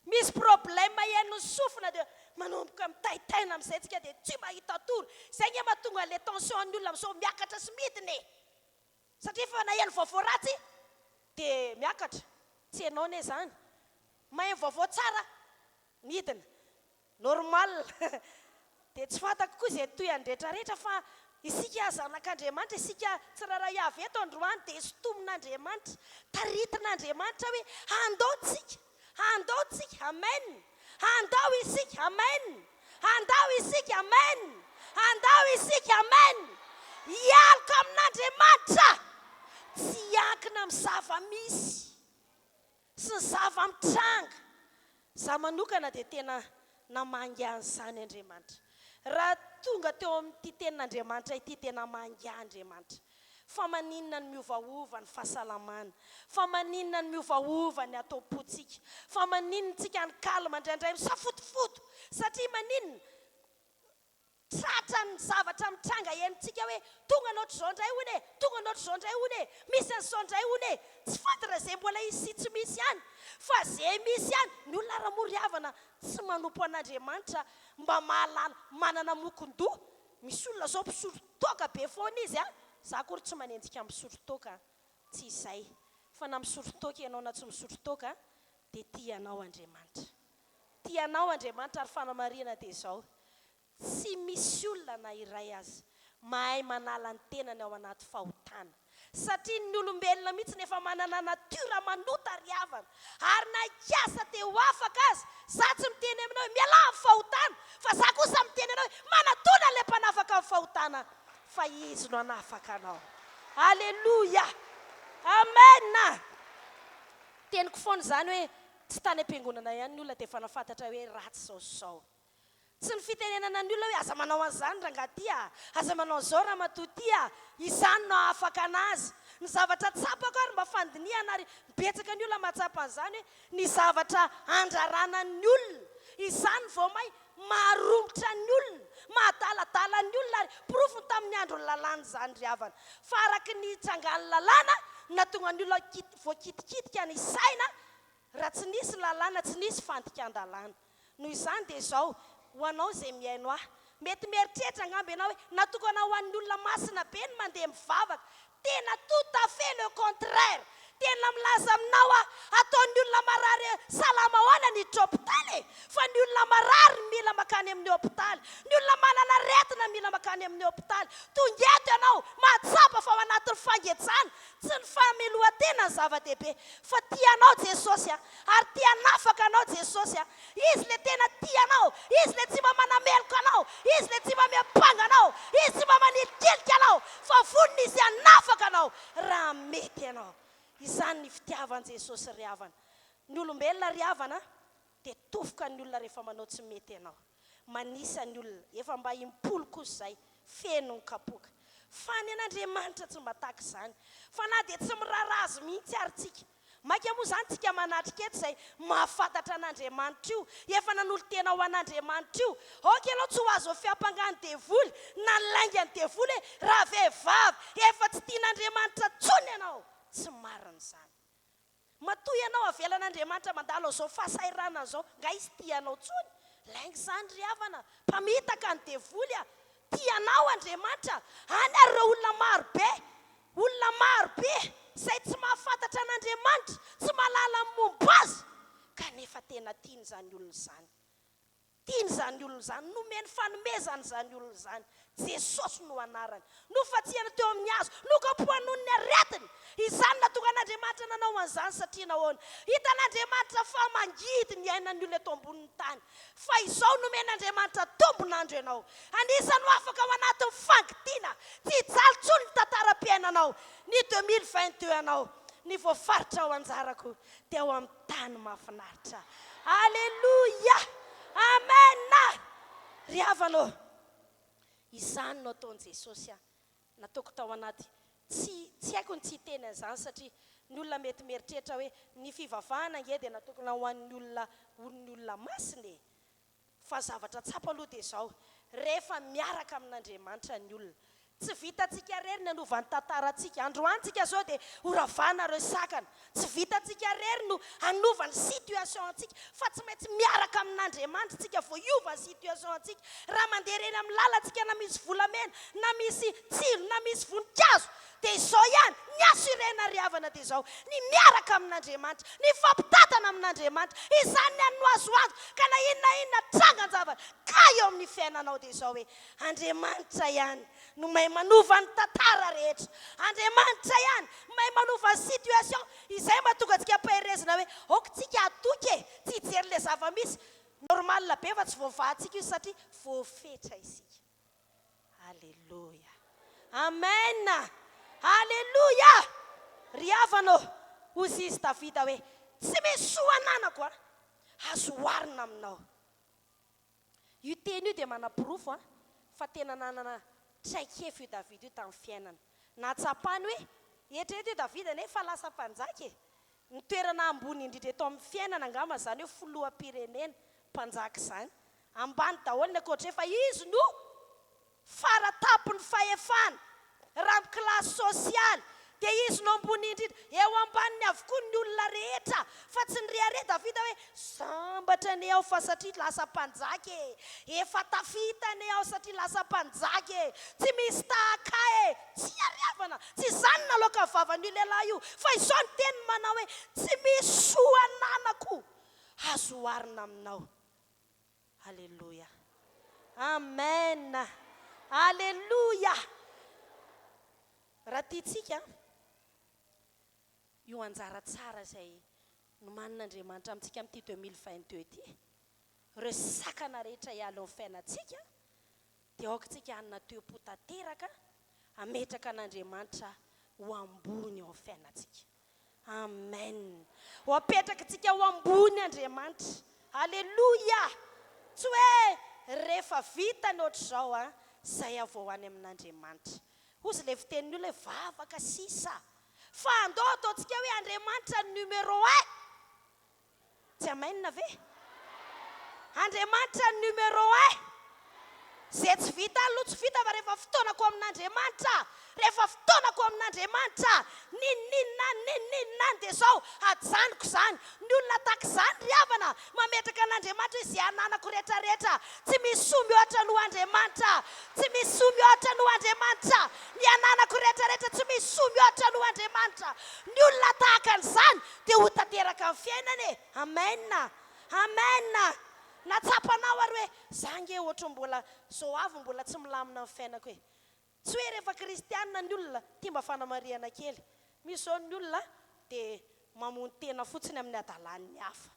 Misy problème henon'ny sofina dia manomboka mitaitaina amin'izay tsika dia tsy mahita tory. Izay nge mahatonga an'ilay tension an'ny olona amin'izao miakatra sy midina e! Satria efa naheno vaovao ratsy dia miakatra. Tsy enao anie izany. Maheno vaovao tsara, midina. Normal. Dia tsy fantako koa izay tohiny rehetra rehetra fa isika zanak'Andriamanitra, isika tsirairay avy eto androany dia sintomin'Andriamanitra, taritin'Andriamanitra hoe handao tsika, handao tsika, amen, handao isika, amen, handao isika, amen, handao isika, amen, hialoka amin'Andriamanitra, tsy hiankina amin'ny zava-misy. Sy ny zava-mitranga. Izaho manokana dia tena namangy an'izany Andriamanitra. Raha tonga teo amin'ity tenin'Andriamanitra ity dia namangy ahy Andriamanitra. Fa maninona no miovaova ny fahasalamana? Fa maninona no miovaova ny ato am-pontsika? Fa maninona tsika ny calme indraindray misafotofoto? Satria maninona? Tratran'ny zavatra mitranga henontsika hoe tonga ny ohatr'izao indray hono e, tonga ny ohatr'izao indray hono e, misy an'izao indray hono e. Tsy fantatra izay mbola hisy sy tsy misy ihany, fa izay misy ihany, ny olona ary moa ry havana tsy manompo an'Andriamanitra mba mahalala, manana mokon-doha. Misy olona izao mpisotro toaka be foana izy an, za akory tsy manenjika misotro toaka an, tsy izay, fa na misotro toaka ianao na tsy misotro toaka dia tia anao Andriamanitra. Tia anao Andriamanitra ary fanamarihana dia izao, Tsy misy olona na iray aza mahay manala ny tenany ao anaty fahotana. Satria ny olombelona mihitsy no efa manana nature manota ry havana. Ary na hikasa te ho afaka aza, za tsy miteny aminao hoe mialà amin'ny fahotana, fa za kosa miteny anao hoe manatona an'ilay mpanafaka amin'ny fahotana fa Izy no hanafaka anao. Aleloia! Amen! Teniko foana izany hoe tsy tany am-piangonana ihany ny olona dia efa nahafantatra hoe ratsy izao sy izao. Tsy ny fitenenana ny olona hoe aza manao an'izany rangahy ty a, aza manao an'izao ramatoa ty a, izany no hahafaka anazy. Ny zavatra tsapako ary mba fandinihana ary betsaka ny olona mahatsapa an'izany hoe ny zavatra andrarana ny olona, izany vao may maharomotra ny olona, mahadaladala ny olona ary porofony tamin'ny andron'ny lalàna izany ry havana. Fa araka ny nitsangan'ny lalàna no nahatonga ny olona voakitikitika ny saina Raha tsy nisy lalàna, tsy nisy fandikan-dalàna. Noho izany dia izao, ho anao izay mihaino ahy. Mety mieritreritra angamba ianao hoe, natokana ho an'ny olona masina be ny mandeha mivavaka. Tena tout à fait le contraire! Tena milaza aminao aho, ataon'ny olona marary salama ahoana ny hiditra hopitaly e? Fa ny olona marary no mila mankany amin'ny hopitaly. Ny olona manana aretina mila mankany amin'ny hopitaly. Tonga eto ianao, mahatsapa fa ao anatin'ny fangejana, Tsy ny fahamelohan-tena no zava-dehibe fa tia anao Jesosy a! Ary tia hanafaka anao Jesosy a! Izy le tena tia anao, Izy le tsy mba manameloka anao, Izy le tsy mba miampanga anao, Izy tsy mba manilikilika anao fa vonona Izy hanafaka anao raha mety ianao. Izany ny fitiavan'i Jesosy ry havana. Ny olombelona ry havana dia tofoka ny olona rehefa manao tsy mety ianao. Manisa ny olona, efa mba impolo kosa izay, feno ny kapoaka. Fa ny an'Andriamanitra tsy mba tahaka izany. Fa na dia tsy miraharaha Azy mihitsy ary tsika. Mainka moa izany tsika manatrika eto izay mahafantatra an'Andriamanitra io, efa nanolo-tena ho an'Andriamanitra io. Aoka ianao tsy ho azon'ny fiampangan'ny devoly na ny laingan'ny devoly hoe ravehivavy efa tsy tian'Andriamanitra intsony ianao. Tsy marina izany. Matoa ianao avelan'Andriamanitra mandalo an'izao fahasahiranana izao, nga izy tia anao intsony? Lainga izany ry havana, mpamitaka ny devoly a! Tia anao Andriamanitra, any ary ireo olona maro be, olona maro be izay tsy mahafantatra an'Andriamanitra, tsy mahalala ny momba Azy, kanefa tena tiany izany olona izany. Tiany izany olona izany, nomeny fanomezana izany olona izany. Jesosy no anarany. Nofantsihana teo amin'ny hazo, nokapohany noho ny aretiny. Izany no nahatonga an'Andriamanitra nanao an'izany, satria nahoana? Hitan'Andriamanitra fa mangidy ny ainan'ny olona eto ambonin'ny tany. Fa izao nomen'Andriamanitra tombon'andro ianao. Anisan'ny ho afaka ao anatin'ny fangidiana. Tsy hijaly intsony ny tantaram-piainanao. Ny 2022 anao, ny voafaritra ho anjarako dia ao amin'ny Tany mahafinaritra. Aleloia! Amen! Ry havana ô, izany no ataon'i Jesosy ahy. Nataoko tao anaty, tsy, tsy haiko ny tsy hiteny an'izany satria ny olona mety mieritreritra hoe ny fivavahana ange dia natokana ho an'ny olona, ny olona masina e. Fa zavatra tsapa aloha dia izao, rehefa miaraka amin'Andriamanitra ny olona, tsy vitantsika irery ny hanova ny tantarantsika. Androany tsika izao dia ho ravana ireo sakana. Tsy vitantsika irery no hanova ny situation antsika, fa tsy maintsy miaraka amin'Andriamanitra tsika vao hiova ny situation antsika. Raha mandeha ireny amin'ny lalantsika na misy volamena, na misy tsilo, na misy voninkazo, Dia izao ihany, ny assurena ry havana dia izao, ny miaraka amin'Andriamanitra, ny mifampitantana amin'Andriamanitra, izany ny an'ny no azo antoka, ka na inona na inona trangan-javatra ka eo amin'ny fiainanao dia izao hoe, Andriamanitra ihany no mahay manova ny tantara rehetra, Andriamanitra ihany mahay manova ny situation, izay mahatonga antsika ampaherezina hoe, aoka tsika hatoky e, tsy hijery ilay zava-misy, normal be fa tsy voavahantsika io satria voafetra isika. Aleloia. Amen. Aleloia. Ry havana ô, hozy izy Davida hoe, Tsy misy soa ananako an, azo oharina aminao. Io teny io dia manaporofo an, fa tena nanana traikefa io Davida io tamin'ny fiainana. Nahatsapany hoe, eritrereto io Davida anie efa lasa mpanjaka e. Ny toerana ambony indrindra eto amin'ny fiainana angamba izany hoe filoham-pirenena, mpanjaka izany. Ambany daholo ny ankoatra fa izy no. Fara tampon'ny fahefana, raha amin'ny kilasy sosialy, dia izy no ambony indrindra. Eo ambaniny avokoa ny olona rehetra, fa tsy nirehareha Davida hoe, Sambatra anie aho fa satria lasa mpanjaka e! Efa tafita anie aho satria lasa mpanjaka e! Tsy misy tahaka ahy e! Tsia ry havana, tsy izany no naloakan'ny vavan'io lehilahy io, fa izao ny teniny manao hoe, Tsy misy soa ananako azo oharina aminao. Aleloia. Amen. Aleloia. Raha tiantsika io anjara tsara izay nomanin'Andriamanitra amintsika amin'ity 2022 ity, ireo sakana rehetra hiala eo amin'ny fiainantsika, dia aoka isika hanana toe-po tanteraka hametraka an'Andriamanitra ho ambony eo amin'ny fiainantsika. Amen. Ho apetrakintsika ho ambony Andriamanitra. Aleloia! Tsy hoe rehefa vita ny ohatr'izao an, zay aho vao any amin'Andriamanitra. Hozy ilay fitenin'ny olona hoe vavaka sisa. Fa andao ataontsika hoe Andriamanitra ny numéro un. Tsy amen ve? Andriamanitra ny numéro un. Ze tsy vita aloha tsy vita fa rehefa fotoanako amin'Andriamanitra, rehefa fotoanako amin'Andriamanitra, n'inon'inona any, n'inon'inona any dia zao hajanoko izany. Ny olona tahaka izany ry havana, mametraka an'Andriamanitra hoe ze ananako rehetra rehetra, tsy misy soa mihoatra noho Andriamanitra, tsy misy soa mihoatra noho Andriamanitra, ny ananako rehetra rehetra tsy misy soa mihoatra noho Andriamanitra. Ny olona tahaka an'izany Dia ho tanteraka amin'ny fiainana e! Amen! Amen! Na tsapanao ary hoe, za ange ohatry ny mbola zao avy mbola tsy milamina ny fiainako e! Tsy hoe rehefa kristianina ny olona, ity mba fanamarihana kely, misy zao ny olona dia mamono tena fotsiny amin'ny hadalan'ny hafa.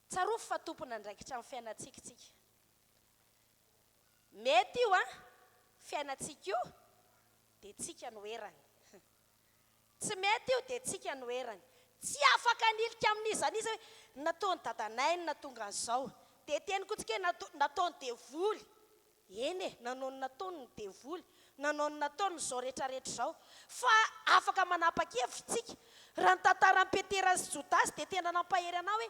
Tsarovy fa tompon'andraikitra amin'ny fiainantsika isika. Mety io an, fiainantsika io dia tsika no erany. Tsy mety io dia tsika no erany. Tsy afaka hanilika amin'iza n'iza hoe nataon'i dadanay no nahatonga an'izao. Dia teny koa tsika hoe nataon'ny devoly. Eny e, nanao ny nataony ny devoly, nanao ny nataony izao rehetra rehetra izao. Fa afaka manapa-kevitra tsika. Raha ny tantaran'i Petera sy Jodasy dia tena nampahery anah hoe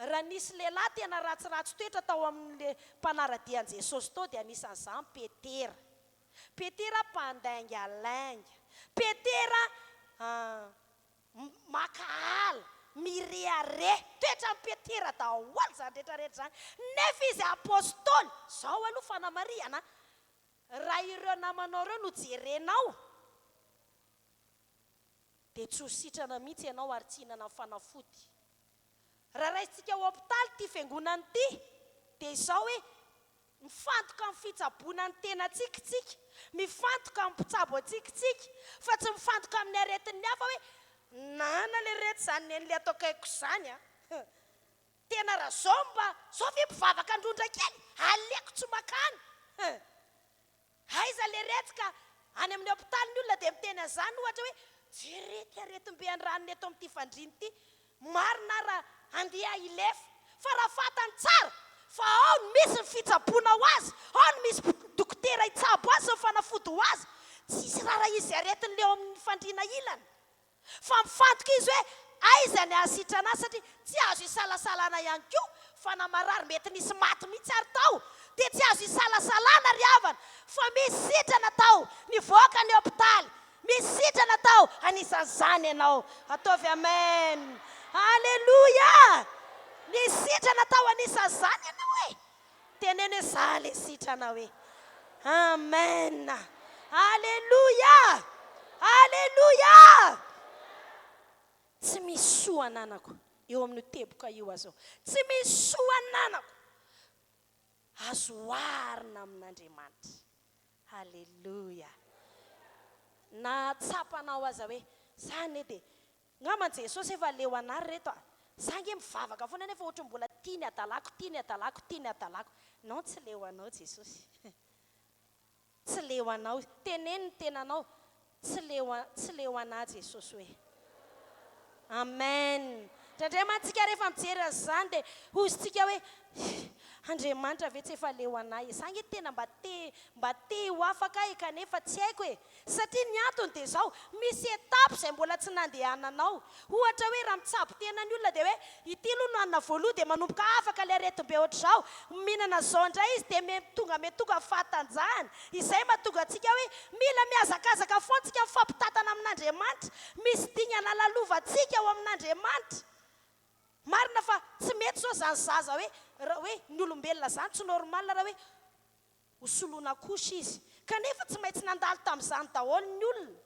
raha nisy lehilahy tena ratsiratsy toetra tao amin'ilay mpanara-dia an'i Jesosy tao dia anisan'izany Petera. Petera mpandaingalainga. Petera mankahala, mirehareha. Toetran'i Petera daholo izany rehetra rehetra izany. Nefa izy apostoly. Izao aloha fanamarihana, raha ireo namanao ireo no jerenao, dia tsy ho sitrana mihitsy ianao ary tsy hihinana fanafody. Raha raisintsika hopitaly ity fiangonana ity, dia izao hoe, Mifantoka amin'ny fitsaboana ny tenantsika isika, mifantoka amin'ny mpitsabo antsika isika, fa tsy mifantoka amin'ny aretin'ny hafa hoe, nana le reto izany neny le atao akaikiko izany a! Tena raha zao mba, zao ve mpivavaka androndra kely, aleoko tsy makany! Aiza le retsy ka any amin'ny hopitaly ny olona dia miteny an'izany ohatra hoe jereo ity aretim-be an-dranona eto amin'ity fandriana ity, marina raha handeha hilefa fa raha fantany tsara fa ao no misy ny fitsaboana ho azy, ao no misy dokotera hitsabo azy sy ny fanafody ho azy, tsisy raharaha izay aretin'ilay eo amin'ny fandriana ilany. Fa mifantoka izy hoe aiza ny hahasitrana azy satria tsy azo isalasalana ihany koa fa na marary mety nisy maty mihitsy ary tao dia tsy azo isalasalana ry havana fa misy sitrana tao nivoaka ny hopitaly misy sitrana tao anisan'izany ianao ataovy amen aleloia nisy sitrana tao anisan'izany ianao e Teneno hoe za le sitrana hoe. Amen. Aleloia! Aleloia! Tsy misy soa ananako eo amin'io teboka io aza aho. Tsy misy soa ananako azo oharina amin'Andriamanitra. Aleloia! Na tsapanao aza hoe za anie dia Ngamba Jesosy efa leo anah ry reto a! Za nge mivavaka foana nefa ohatry ny mbola tia ny adalako tia ny adalako tia ny adalako. Non tsy leo anao Jesosy. Tsy leo anao izy. Teneno ny tenanao tsy leo tsy leo anah Jesosy hoe. Amen! Indraindray mantsy tsika rehefa mijery an'izany dia hozy-tsika hoe, Andriamanitra ve tsy efa leo anay e? Za nge tena mba te mba te ho afaka aho e kanefa tsy haiko e! Satria ny antony dia izao, misy étape izay mbola tsy nandehananao. Ohatra hoe raha mitsabo tena ny olona dia hoe ity aloha no hanina voaloha dia manomboka afaka ilay aretim-be ohatr'izao. Mihinana izao indray izy dia me tonga me tonga ny fahatanjahany. Izay mahatonga antsika hoe mila mihazakazaka foana tsika mifampitantana amin'Andriamanitra. Misy dingana lalovantsika ao amin'Andriamanitra. Marina fa tsy mety zao zany zaza hoe raha hoe ny olombelona zany tsy normal raha hoe ho soloina couche izy. Kanefa tsy maintsy nandalo tamin'izany daholo ny olona.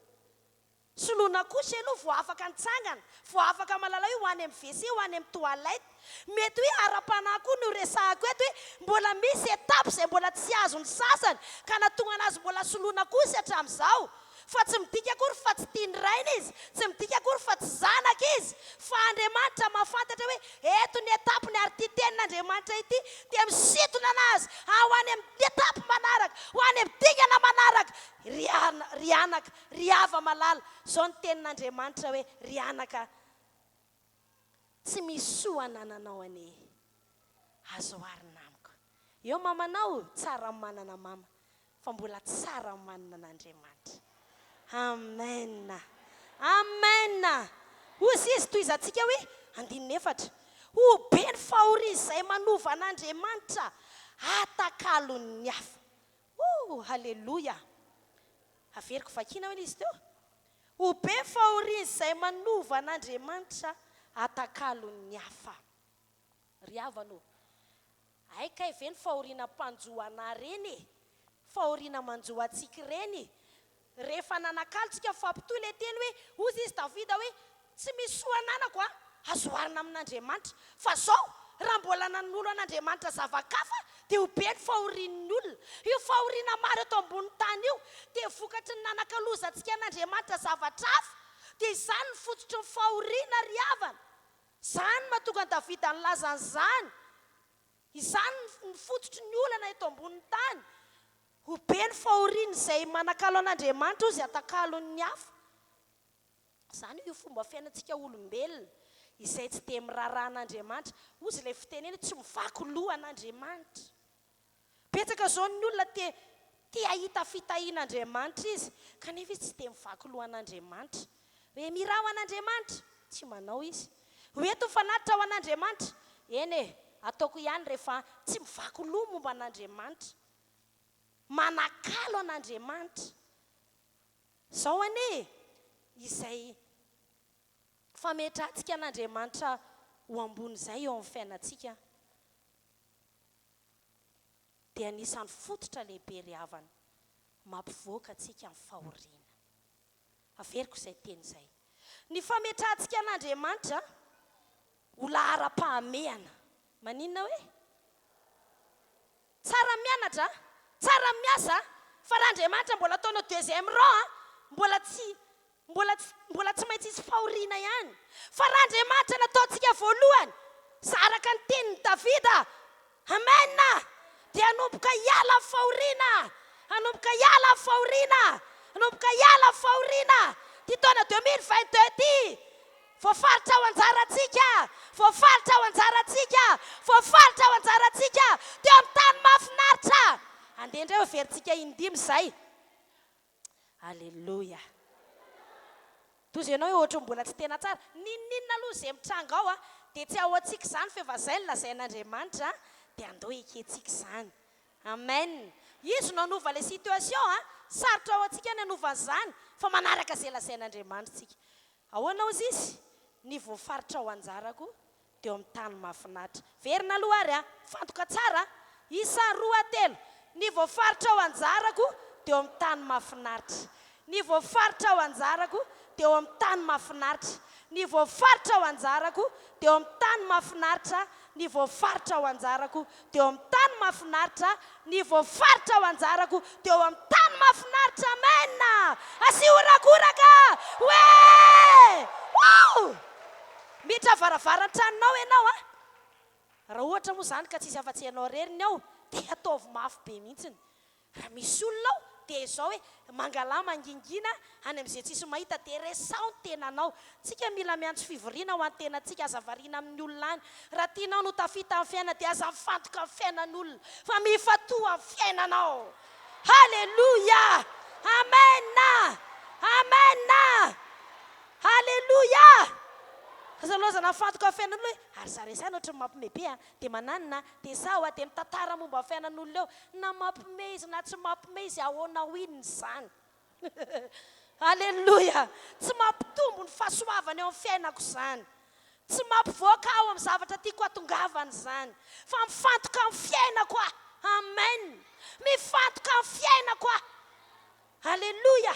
Soloina couche aloha vao afaka nitsangana, vao afaka mahalala hoe ho any amin'ny WC, ho any amin'ny toilette. Mety hoe ara-panahy koa no resahako eto hoe mbola misy étape izay mbola tsy azon'ny sasany ka nahatonga anazy mbola soloina couche hatramin'izao. Fa tsy midika akory fa tsy tian'ny rainy izy, tsy midika akory fa tsy zanaka izy, fa Andriamanitra mahafantatra hoe eto ny étape-ny ary ity tenin'Andriamanitra ity dia misintona anazy ho any amin'ny étape manaraka, ho any amin'ny dingana manaraka. Ry ry anaka, ry hava-malala, izao ny tenin'Andriamanitra hoe, ry anaka, tsy misy soa anananao anie, azo oharina amiko. Eo mamanao, tsara ny manana mama, fa mbola tsara ny manana an'Andriamanitra. Amen! Amen! Hozy izy, tohizantsika hoe, andininy efatra, Ho be ny fahorian'izay manova an'Andriamanitra atakalon'ny hafa. Oh, haleloia! Averiko vakiana hoe ilay izy teo? Ho be ny fahorian'izay manova an'Andriamanitra atakalon'ny hafa. Ry havana ô, hay kay ve ny fahoriana mpanjo anà reny e! Fahoriana manjo antsika ireny e! Rehefa nanakalo tsika mifampitohy ilay teny hoe, hozy izy Davida hoe, tsy misy soa ananako an, azo oharina amin'Andriamanitra. Fa zao, raha mbola nanolo an'Andriamanitra zava-kafa dia ho be ny fahorian'ny olona. Io fahoriana maro eto ambonin'ny tany io dia vokatry ny nanakalozantsika an'Andriamanitra zavatra hafa. Dia izany no fototry ny fahoriana ry havana. Izany no mahatonga an'i Davida nilaza an'izany. Izany no fototry ny olana eto ambonin'ny tany. Ho be ny fahorian'izay manakalo an'Andriamanitra hozy atakalon'ny hafa. Izany io fomba fiainantsika olombelona izay tsy dia miraharaha an'Andriamanitra. Hozy ilay fitenena tsy mivaky loha an'Andriamanitra. Betsaka izao ny olona te te hahita fitahian'Andriamanitra izy, kanefa izy tsy dia mivaky loha an'Andriamanitra. Hoe miraha ho an'Andriamanitra, tsy manao izy. Ho ento ny fanatitra ho an'Andriamanitra, eny e, ataoko ihany rehefa tsy mivaky loha momba an'Andriamanitra. Manakalo an'Andriamanitra. Izao anie e, izay fametrahantsika an'Andriamanitra ho ambony izay eo amin'ny fiainantsika, dia anisan'ny fototra lehibe ry havana mampivoaka antsika amin'ny fahoriana. Averiko izay teny izay. Ny fametrahantsika an'Andriamanitra ho laharam-pahamehana. Maninona hoe? Tsara ny mianatra, tsara ny miasa, fa raha Andriamanitra mbola ataonao deuxième rang, mbola tsy Mbola tsy, mbola tsy maintsy hisy fahoriana ihany. Fa raha Andriamanitra nataontsika voalohany, sa araka ny tenin'i Davida, Amen! dia hanomboka hiala ny fahoriana, hanomboka hiala ny fahoriana, hanomboka hiala ny fahoriana. Ity taona 2022 ity, voafaritra ho anjarantsika, voafaritra ho anjarantsika, voafaritra ho anjarantsika, teo amin'ny tany mahafinaritra. Andeha indray hoverintsika indimy izay. Aleloia. Tohizo ianao hoe ohatry ny mbola tsy tena tsara. N'inon'inona aloha izay mitranga ao dia tsy ahoantsika izany fa efa izay no lazain'Andriamanitra dia andao ekentsika izany. Amen. Izy no hanova ilay situation an. Sarotra ho antsika ny hanova an'izany fa manaraka izay lazain'Andriamanitra isika. Ahoana hozy izy? Ny voafaritra ho anjarako teo amin'ny tany mahafinaritra. Verina aloha ary a! Mifantoka tsara a! Isa, roa, telo. Ny voafaritra ho anjarako teo amin'ny tany mahafinaritra. Ny voafaritra ho anjarako teo amin'ny tany mahafinaritra. Ny voafaritra ho anjarako teo amin'ny tany mahafinaritra. Ny voafaritra ho anjarako teo amin'ny tany mahafinaritra. Ny voafaritra ho anjarako teo amin'ny tany mahafinaritra. Amen! Asio horakoraka! Hoe! Wouh! Miditra varavaran-tranonao ianao an! Raha ohatra moa izany ka tsisy afa-tsy ianao irery ny ao dia ataovy mafy be mihitsiny. Raha misy olona ao Dia izao hoe, mangalà mangingina any amin'izay tsisy mahita dia resaho ny tenanao. Tsika mila miantso fivoriana ho an'ny tenantsika, aza variana amin'ny olona any. Raha tianao ny ho tafita amin'ny fiainana dia aza mifantoka amin'ny fiainan'olona fa mifantoha amin'ny fiainanao. Haleloia! Amen! Amen! Haleloia! Aza lozana mifantoka amin'ny fiainan'olona hoe ary za resahina ohatran'ny mampime be an, dia mananona, dia zao an, dia mitantara momba ny fiainan'olona eo. Na mampime izy na tsy mampime izy ahoana ho inona izany? Aleloia! Tsy mampitombo ny fahasoavana eo amin'ny fiainako izany. Tsy mampivoaka aho amin'ny zavatra tiako hatongavana izany. Fa mifantoka amin'ny fiainako aho. Amen! Mifantoka amin'ny fiainako aho. Aleloia!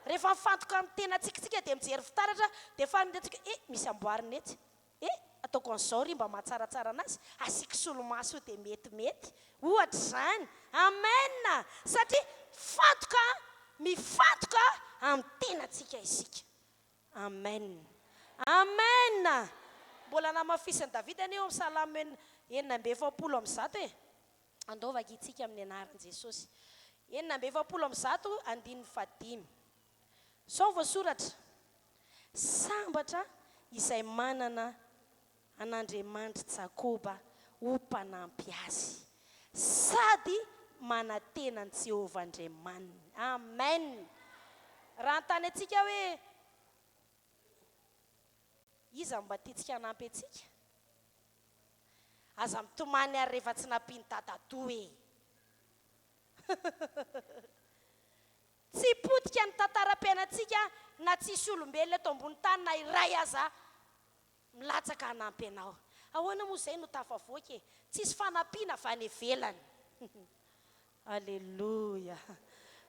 Rehefa mifantoka amin'ny tenantsika isika dia mijery fitaratra dia faniriantsika, eh, misy amboarina etsy. Eh! Ataoko an'izao ry mba mahatsaratsara anazy, asiako solomaso io dia metimety. Ohatra izany. Amen! Satria mifantoka, mifantoka amin'ny tenantsika isika. Amen. Amen! Mbola namafisin'i Davida anie eo amin'ny Salamo 146 e. Andao vakintsika amin'ny anaran'i Jesosy. 146 andininy fahadimy. Izao voasoratra, Sambatra izay manana an'Andriamanitr'i Jakoba ho mpanampy azy, sady manantena an'i Jehovah Andriamaniny. Amen! Raha hanontany antsika hoe, Iza no mba tiantsika hanampy antsika? Aza mitomany ary rehefa tsy nampian'i Dadatoa e! Tsy potika ny tantaram-piainantsika na tsisy olombelona eto ambony tany na iray aza milatsaka hanampy anao. Ahoana moa izay no tafavoaka e? Tsisy fanampiana avy any ivelany. Aleloia!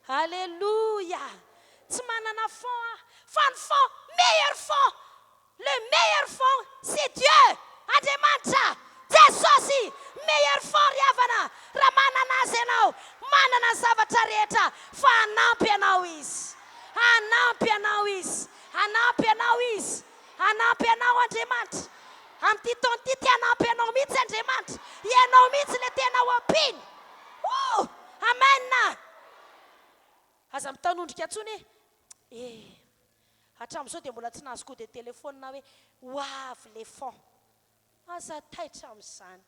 Aleloia! Tsy manana fond aho fa ny fond, meilleur fond, Le meilleur fond c'est Dieu! Andriamanitra! Jesosy! Meilleur fond ry havana! Raha manana Azy ianao, manana ny zavatra rehetra fa hanampy anao Izy! Hanampy anao Izy! Hanampy anao Izy! Hanampy anao Andriamanitra! Amin'ity taona ity te hanampy anao mihitsy Andriamanitra! Ianao mihitsy ilay tena ho ampiany! Ooh! Amen! Aza mitanondrika intsony e! Eh! Hatramin'izao dia mbola tsy nahazo coup de téléphone aho hoe ho avy le fond. Aza taitra amin'izany.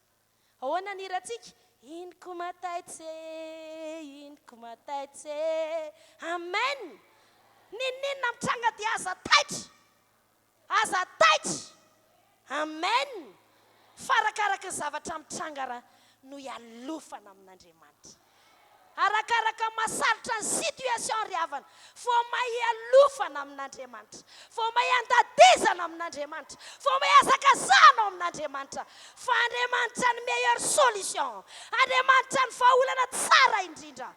Ahoana ny hirantsika? Iny ko mataitse, iny ko mataitse. Amen! N'inon'inona mitranga dia aza taitra. Aza taitra! Amen! Fa arakaraky ny zavatra mitranga ra no ialofana amin'Andriamanitra. Arakaraka ny mahasarotra ny situation ry havana, vao may ialofana amin'Andriamanitra, vao may andadizana amin'Andriamanitra, vao may azakazahana ao amin'Andriamanitra. Fa Andriamanitra ny meilleure solution, Andriamanitra ny vahaolana tsara indrindra.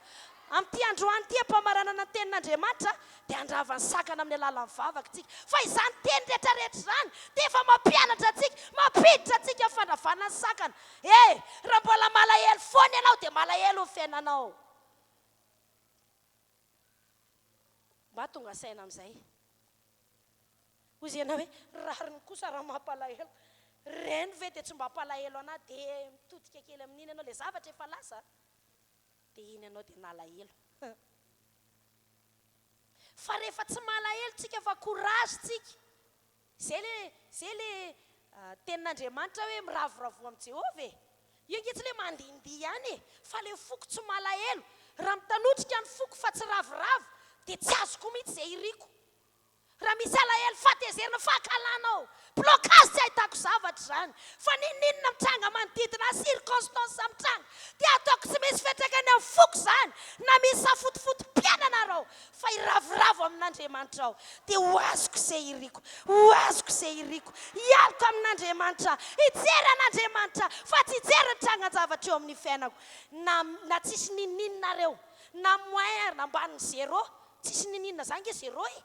Amin'ity androany ity am-pamaranana ny tenin'Andriamanitra dia handrava ny sakana amin'ny alalan'ny vavaka isika. Fa izany teny rehetra rehetra izany dia efa mampianatra antsika, mampiditra antsika amin'ny fandravana ny sakana. E! Raha mbola malahelo foana ianao dia malahelo ny fiainanao. Mba tonga saina amin'izay. Hoy ianao hoe, rariny kosa raha mampalahelo. Ireny ve dia tsy mba hampalahelo an'ahy? Dia mitodika kely amin'iny ianao, ilay zavatra efa lasa. Dia iny ianao dia nalahelo. Fa rehefa tsy malahelo tsika fa courage tsika. Zay le zay le tenin'Andriamanitra hoe miravoravoa amin'i Jehovah e. Io ange tsy le mandihindihy ihany e, fa le foko tsy malahelo. Raha mitanotrika ny foko fa tsy ravoravo dia tsy azoko mihitsy izay iriko. Raha misy alahelo, fahatezerana, fankahalana ao, blocage tsy ahitako zavatra izany. Fa n'inon'inona mitranga manodidina ahy, circonstance mitranga, dia ataoko tsy misy fiantraikany amin'ny foko izany, na misy safotofotom-piainana ary ao, fa hiravoravo amin'Andriamanitra aho, dia ho azoko izay iriko, ho azoko izay iriko, hialoka amin'Andriamanitra, hijery an'Andriamanitra, fa tsy hijery ny trangan-javatra eo amin'ny fiainako, na na tsisy n'inon'inona ary eo, na moins ary na ambanin'ny zéro, Tsisy niniana zany nge zéro e!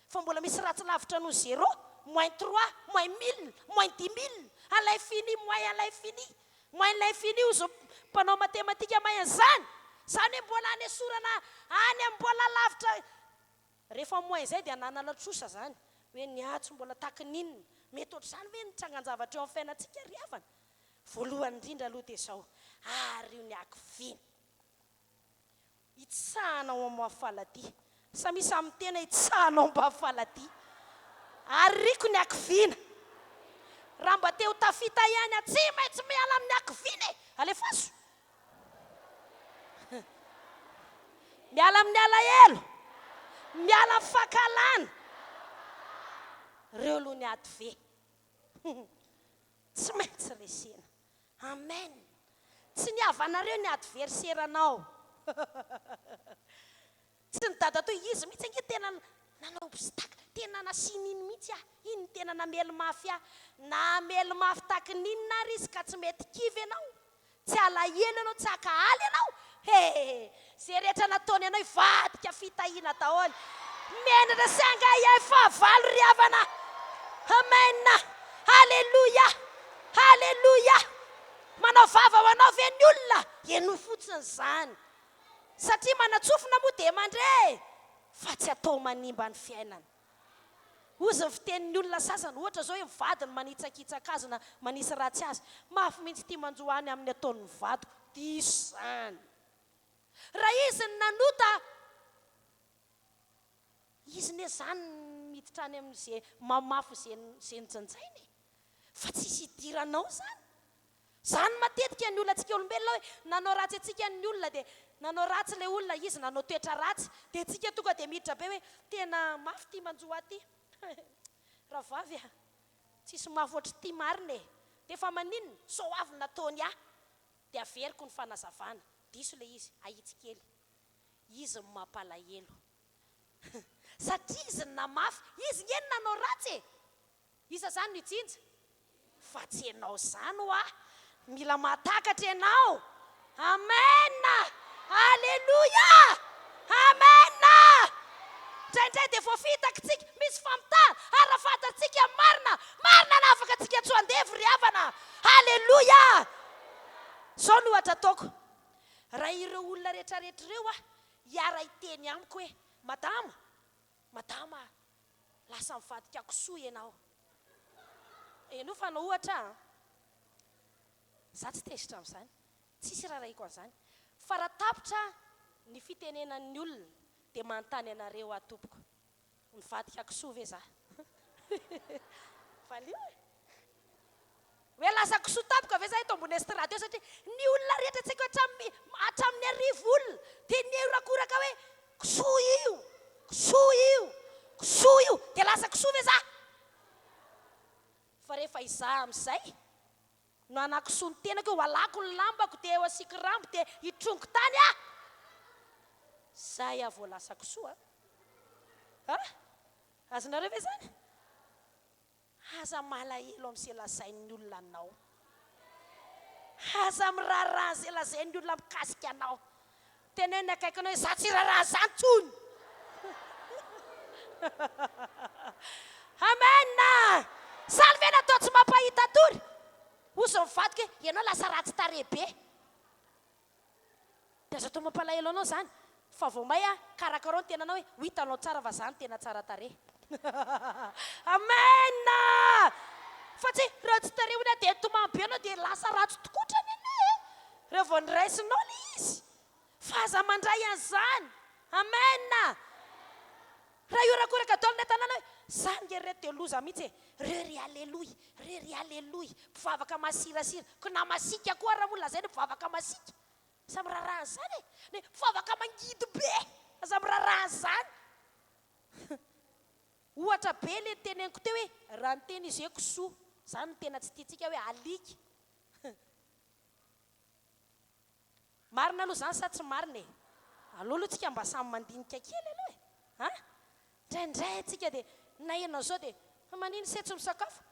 Fa mbola misy ratsy lavitra noho zéro, moins trois, moins mille, moins dix mille, à l'infini, moins à l'infini, moins l'infini hozy ny mpanao matematika mahay an'izany! Zany hoe mbola anesorana any amin'ny mbola lavitra, rehefa moins zay dia ananana trosa zany, hoe ny ahy tsy mbola takininina, mety ohatr'izany ve ny trangan-javatra eo amin'ny fiainantsika ry havana? Voalohany indrindra aloha dia izao, ario ny hakiviana. Hitsahanao amin'ny faladia. Samia samy miteny hoe hitsahanao mba faladia. Ary riko ny hakiviana. Raha mba te ho tafita ihany aho, tsy maintsy miala amin'ny hakiviana e! Alefaso! Miala amin'ny alahelo. Miala amin'ny fankahalana. Ireo aloha ny adv. Tsy maintsy resena. Amen! Tsy ny havanareo ny adversaire-nao. Tsy ny dadatoa, izy mihitsy ange tena nanao obstacle, tena nasiany iny mihitsy aho, iny no tena namely mafy ahy. Namely mafy tahaky ny inona ary izy ka tsy mety kivy ianao, tsy alahelo ianao, tsy ankahala ianao. He! Ze rehetra nataony anao hivadika fitahiana daholo. Menatra sy angahiahy fahavalo ry havana. Amen! Haleloia! Haleloia! Manao vava ho anao ve ny olona? Henoy fotsiny izany. Satria manatsofina moa dia mandre e! Fa tsy atao manimba ny fiainana. Hozy ny fitenin'ny olona sasany, ohatra izao hoe ny vadiny manitsakitsaka azy na manisy ratsy azy. Mafy mihitsy ity manjo ahy ny amin'ny ataon'ny vadiko. Diso izany. Raha izy no nanota, izy ne zany miditra any amin'ze mamafy ze ze nojinjainy e! Fa tsisy idiranao zany. Zany matetika ny olantsika olombelona hoe nanao ratsy antsika ny olona de nanao ratsy le olona izy nanao toetra ratsy de tsika tonga de miditra be hoe tena mafy ty manjo ahy ty rahavavy a! Tsisy mafy ohatr'ity marina e! De fa maninona? Sao avy nataony ahy Dia averiko ny fanazavana, diso ilay izy, ahitsy kely. Izy no mampalahelo. Satria izy no namafy, izy nge no nanao ratsy e! Iza zany no hijinja? Fa tsy ianao zany hoa! Mila mahatakatra ianao! Amen! Aleloia! Amen! Indraindray dia voafitaka tsika, misy famitahana, ary raha fantatsika ny marina, marina hanafaka antsika tsy ho andevo ry havana! Aleloia! Izao no ohatra ataoko, raha ireo olona rehetrarehetra ireo aho hiara-hiteny amiko hoe, Madama, madama, lasa nivadika kisoa ianao. Henoy fa hanao ohatra aho an! Za tsy tezitra amin'izany, tsisy irarahiako an'izany. Fa raha tapitra ny fitenenan'ny olona dia manontany anareo aho tompoko, nivadika kisoa ve za? Valio e! Hoe lasa kisoa tampoka ve za eto ambony estrade eo satria ny olona rehetra tsy haiko hatramin'ny hatramin'ny arivo olona dia nihorakoraka hoe kisoa io! Kisoa io! Kisoa io! Dia lasa kisoa ve za? Fa rehefa izaho amin'izay no hanakisoa ny tenako hoe ho alako ny lambako dia eo asiako rambo dia hitrongy tany aho! Zay aho vao lasa kisoa a! A! Azonareo ve izany? Aza malahelo amin'izay lazain'ny olona anao. Aza miraharaha an'izay lazain'ny olona mikasika anao. Teneno ny akaikinao hoe, Izaho tsy hiraharaha an'izany intsony. Amen! Izany ve natao tsy mampahita tory? Hozy ny vadiko hoe, Ianao lasa ratsy tarehy be. Dia aza atao mampalahelo anao izany fa vao may ah, karakarao ny tenanao hoe ho hitanao tsara fa za no tena tsara tarehy. Amen! Fa tsy hoe ratsy tarehy hono aho dia nitomany be anao dia lasa ratsy tokotrany anie e! Raha vao noraisinao ilay izy. Fa aza mandray an'izany. Amen! Raha hiorakoraka daholo ny an-tanàna hoe, za nge ry reto dia loza mihitsy e! Reo ry aleloia, reo ry aleloia, mpivavaka masirasira, ko na masiaka koa ary moa lazaina hoe mpivavaka masiaka. Aza miraharaha an'izany e! Ny mpivavaka mangidy be, aza miraharaha an'izany. Ohatra be le niteneniko teo hoe, raha niteny izy hoe kisoa, zany no tena tsy tiantsika hoe alika. Marina aloha izany sa tsy marina e? Aleo aloha tsika mba samy mandinika kely aloha e! A! Indraindray tsika dia naheno an'izao dia fa manino se tsy misakafo?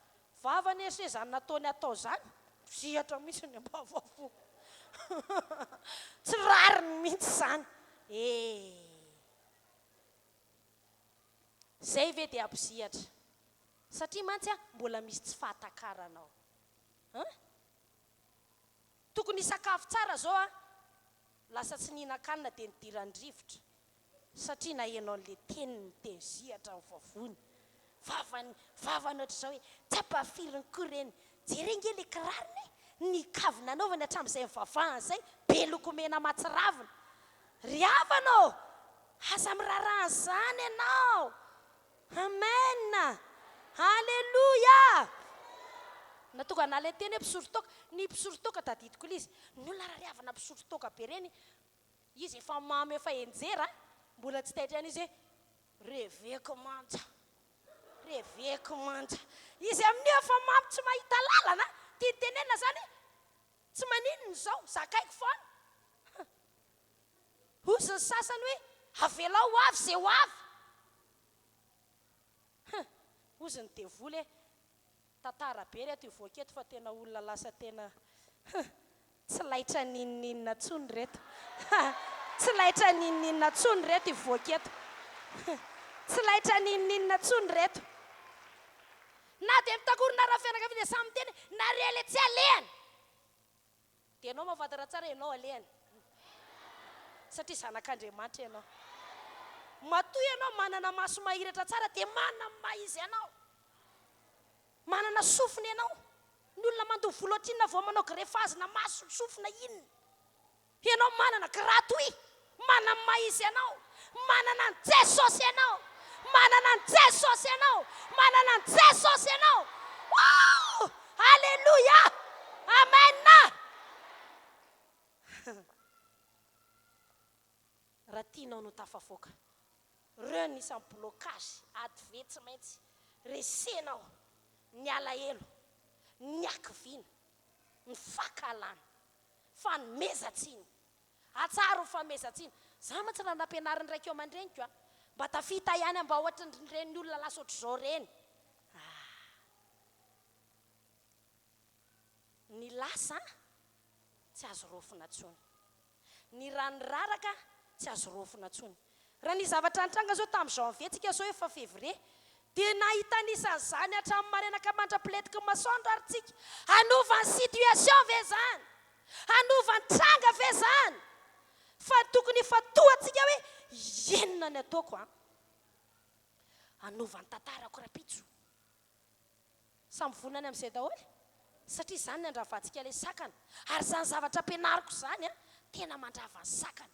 Vava anie se izany nataony atao izany, mizihatra mihitsy ny ambavafo. Tsy rariny mihitsy izany e! Izay ve dia hampizihatra? Satria mantsy a, mbola misy tsy fahatakarana ao. An? Tokony hisakafo tsara zao a! Lasa tsy nihinan-kanina dia nidiran'ny rivotra satria naheno an'le teniny niteny zihatra ny vavony. Vavany, vavany ohatr'izao hoe tsy ampahafiriny koa ireny. Jereo nge le kirarony e! Ny kavina anaovany hatramin'izay nivavahany izay, be lokomena mahatsiravina. Ry havana ô, aza miraharaha an'izany ianao. Amen! Aleloia! Na tonga na ilay teny hoe mpisotro toaka, ny mpisotro toaka tadidiko ilay izy, ny olona rariavana mpisotro toaka be ireny, izy efa mamo efa enjera, mbola tsy taitra ihany izy hoe reveko manja, reveko manja. Izy amin'io efa mamo tsy mahita lalana, tiany tenenina izany hoe tsy maninona izao, zakaiko foana. Hozy ny sasany hoe, Avelao ho avy izay ho avy! Huh! Hozy ny devoly e! Tantara be reto hivoaka eto fa tena olona lasa tena huh! Tsy laitra n'inon'inona intsony reto ha! Tsy laitra n'inon'inona intsony reto hivoaka eto huh! Tsy laitra n'inon'inona intsony reto. Na dia mitangorona ara fianakaviana dia samy miteny hoe, nareo le tsy alehany! Dia ianao mahafantatra tsara ianao alehany satria zanak'Andriamanitra ianao. Matoa ianao manana maso mahiratra tsara dia manana ny maha izy anao. Manana sofina ianao. Ny olona mandoa vola ohatrinona vao manao greffage na maso, sofina inona. Ianao manana gratuit, manana ny maha izy anao, manana an'i Jesosy ianao, manana an'i Jesosy ianao, manana an'i Jesosy ianao. Wouh! Aleloia! Amen! Raha tianao no tafavoaka, reo ny isan'ny blocage, ady ve tsy maintsy resenao ny alahelo, ny hakiviana, ny fankahalana. Fanomezan-tsiny. Atsaharo ny fanomezan-tsiny. Za mantsy raha nampianarin'ny raiko aman-dreniko a, mba tafita ihany aho mba ohatrin'ireny olona lasa ohatr'izao ireny. Ah. Ny lasa tsy azo raofina intsony. Ny rano raraka tsy azo raofina intsony. Raha ny zavatra nitranga zao tamin'ny janvier tsika zao efa février dia nahita anisan'izany hatramin'ny maraina ka mandra-piletiky ny masoandro ary tsika. Hanova ny situation ve zany? Hanova ny tranga ve zany? Fa tokony hifantohantsika hoe inona ny ataoko an? Hanova ny tantarako rapitso. Samy vonona ny amin'izay daholo? Satria izany ny handravantsika ilay sakana. Ary izany zavatra ampianariko izany an, tena mandrava ny sakana.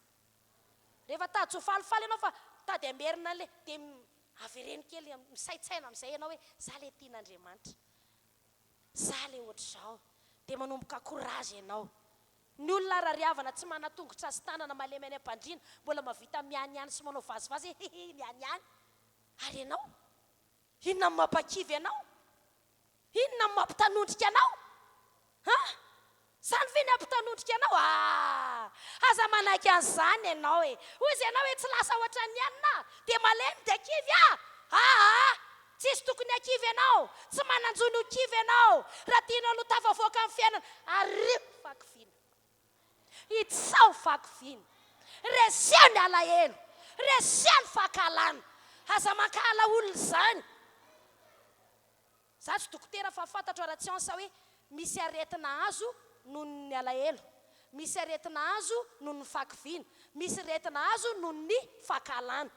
Rehefa tady tsy ho falifaly ianao fa tady hamerina an'ilay, dia avereno kely, misaintsaina amin'izay ianao hoe, za ilay tian'Andriamanitra. Za ilay ohatr'izao. Dia manomboka courage ianao. Ny olona rariavana tsy manan-tongotra sy tanana malemy any am-pandriana, mbola mahavita mianiany sy manao vazivazy hoe hihi mianiany. Ary ianao? Inona no mampakivy anao? Inona no mampitanondrika anao? An? Izany ve ny hampitanondrika anao? Ah! Aza manaiky an'izany ianao e! Hoy izy ianao hoe tsy lasa hoatran'ny anona aho, dia malemy dia kivy aho! Aa! Tsisy tokony hakivy ianao! Tsy manan-jo ny ho kivy ianao! Raha tianao ny ho tafavoaka amin'ny fiainana, ario ny fahakiviana! Itsaho fahakiviana. Reseo ny alahelo. Reseo ny fankahalana. Aza mankahala olona izany. Za tsy dokotera fa fantatro ara-tsiansa hoe misy aretina azo noho ny alahelo, misy aretina azo noho ny fahakiviana, misy retina azo noho ny fankahalana.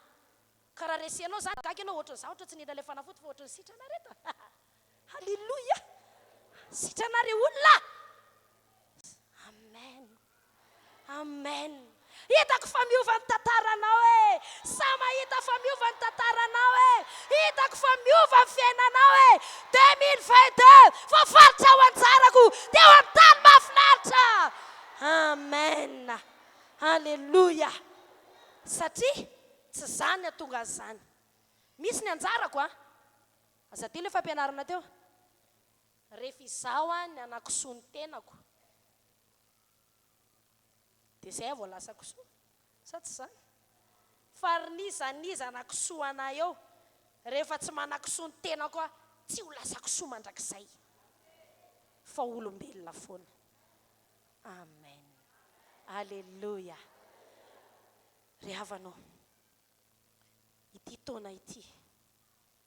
Ka raha resenao zany, gaga ianao ohatran'ny za ohatra tsy nihina ilay fanafody fa ohatran'ny sitrana reto. Alléluia! Sitrana re olona! Amen! Amen! Hitako fa miova ny tantaranao e! Sa mahita fa miova ny tantaranao e! Hitako fa miova ny fiainanao e! 2022, voafaritra ho anjarako teo amin'ny tany mahafinaritra! Amen! Alléluia! Satria tsy za ny hatonga an'izany. Misy ny anjarako an! Aza adino ilay fampianarana teo. Rehefa izaho an ny hanakisoa ny tenako dia izay aho vao lasa kisoa, sa tsy izany? Fa ry n'iza n'iza hanakisoa anah eo, rehefa tsy manakisoa ny tenako aho, tsy ho lasa kisoa mandrakizay, fa olombelona foana. Amen. Aleloia. Ry havana ô, ity taona ity,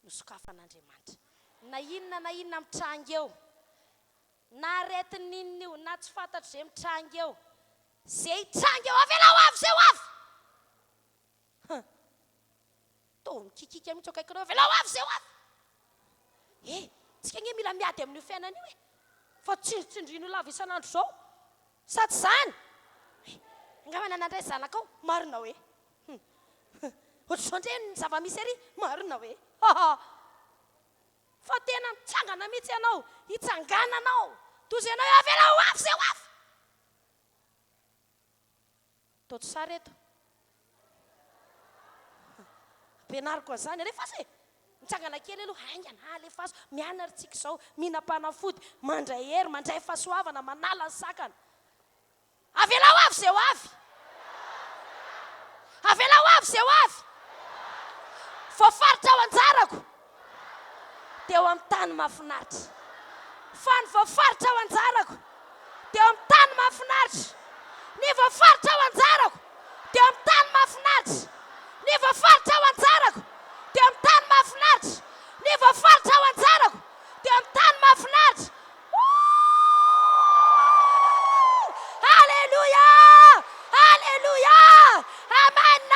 nosokafan'Andriamanitra. Na inona na inona mitranga eo, na aretin'inona io, na tsy fantatro izay mitranga eo, izay hitranga eo, avelao ho avy izay ho avy! Huh! Toa mikikika mihitsy eo akaikinao, avelao ho avy izay ho avy! Eh, tsika anie mila miady amin'io fiainana io e! Fa tsindritsindrian'io lava isan'andro izao. Sa tsy izany? Angamba nandray zanakao, marina hoe? Hum. Ohatr'izao indray ny zava-misy ery, marina hoe? Haha. Fa tena mitsangana mihitsy ianao, hitsangananao. Toa izay ianao hoe avelao ho avy izay ho avy. Toa tsy sary eto. Ampianariko an'izany, alefaso e! Mitsangana kely aloha, haingana, alefaso, mianatra tsika izao, mihinam-panafody, mandray hery, mandray fahasoavana, manala ny sakana. Avelao avy izay ho avy. Avelao avy izay ho avy. Voafaritra ho anjarako teo amin'ny tany mahafinaritra. Fa ny voafaritra ho anjarako teo amin'ny tany mahafinaritra. Ny voafaritra ho anjarako teo amin'ny tany mahafinaritra. Ny voafaritra ho anjarako teo amin'ny tany mahafinaritra. Ny voafaritra ho anjarako teo amin'ny tany mahafinaritra. Ooh! Aleloia! Aleloia! Amen!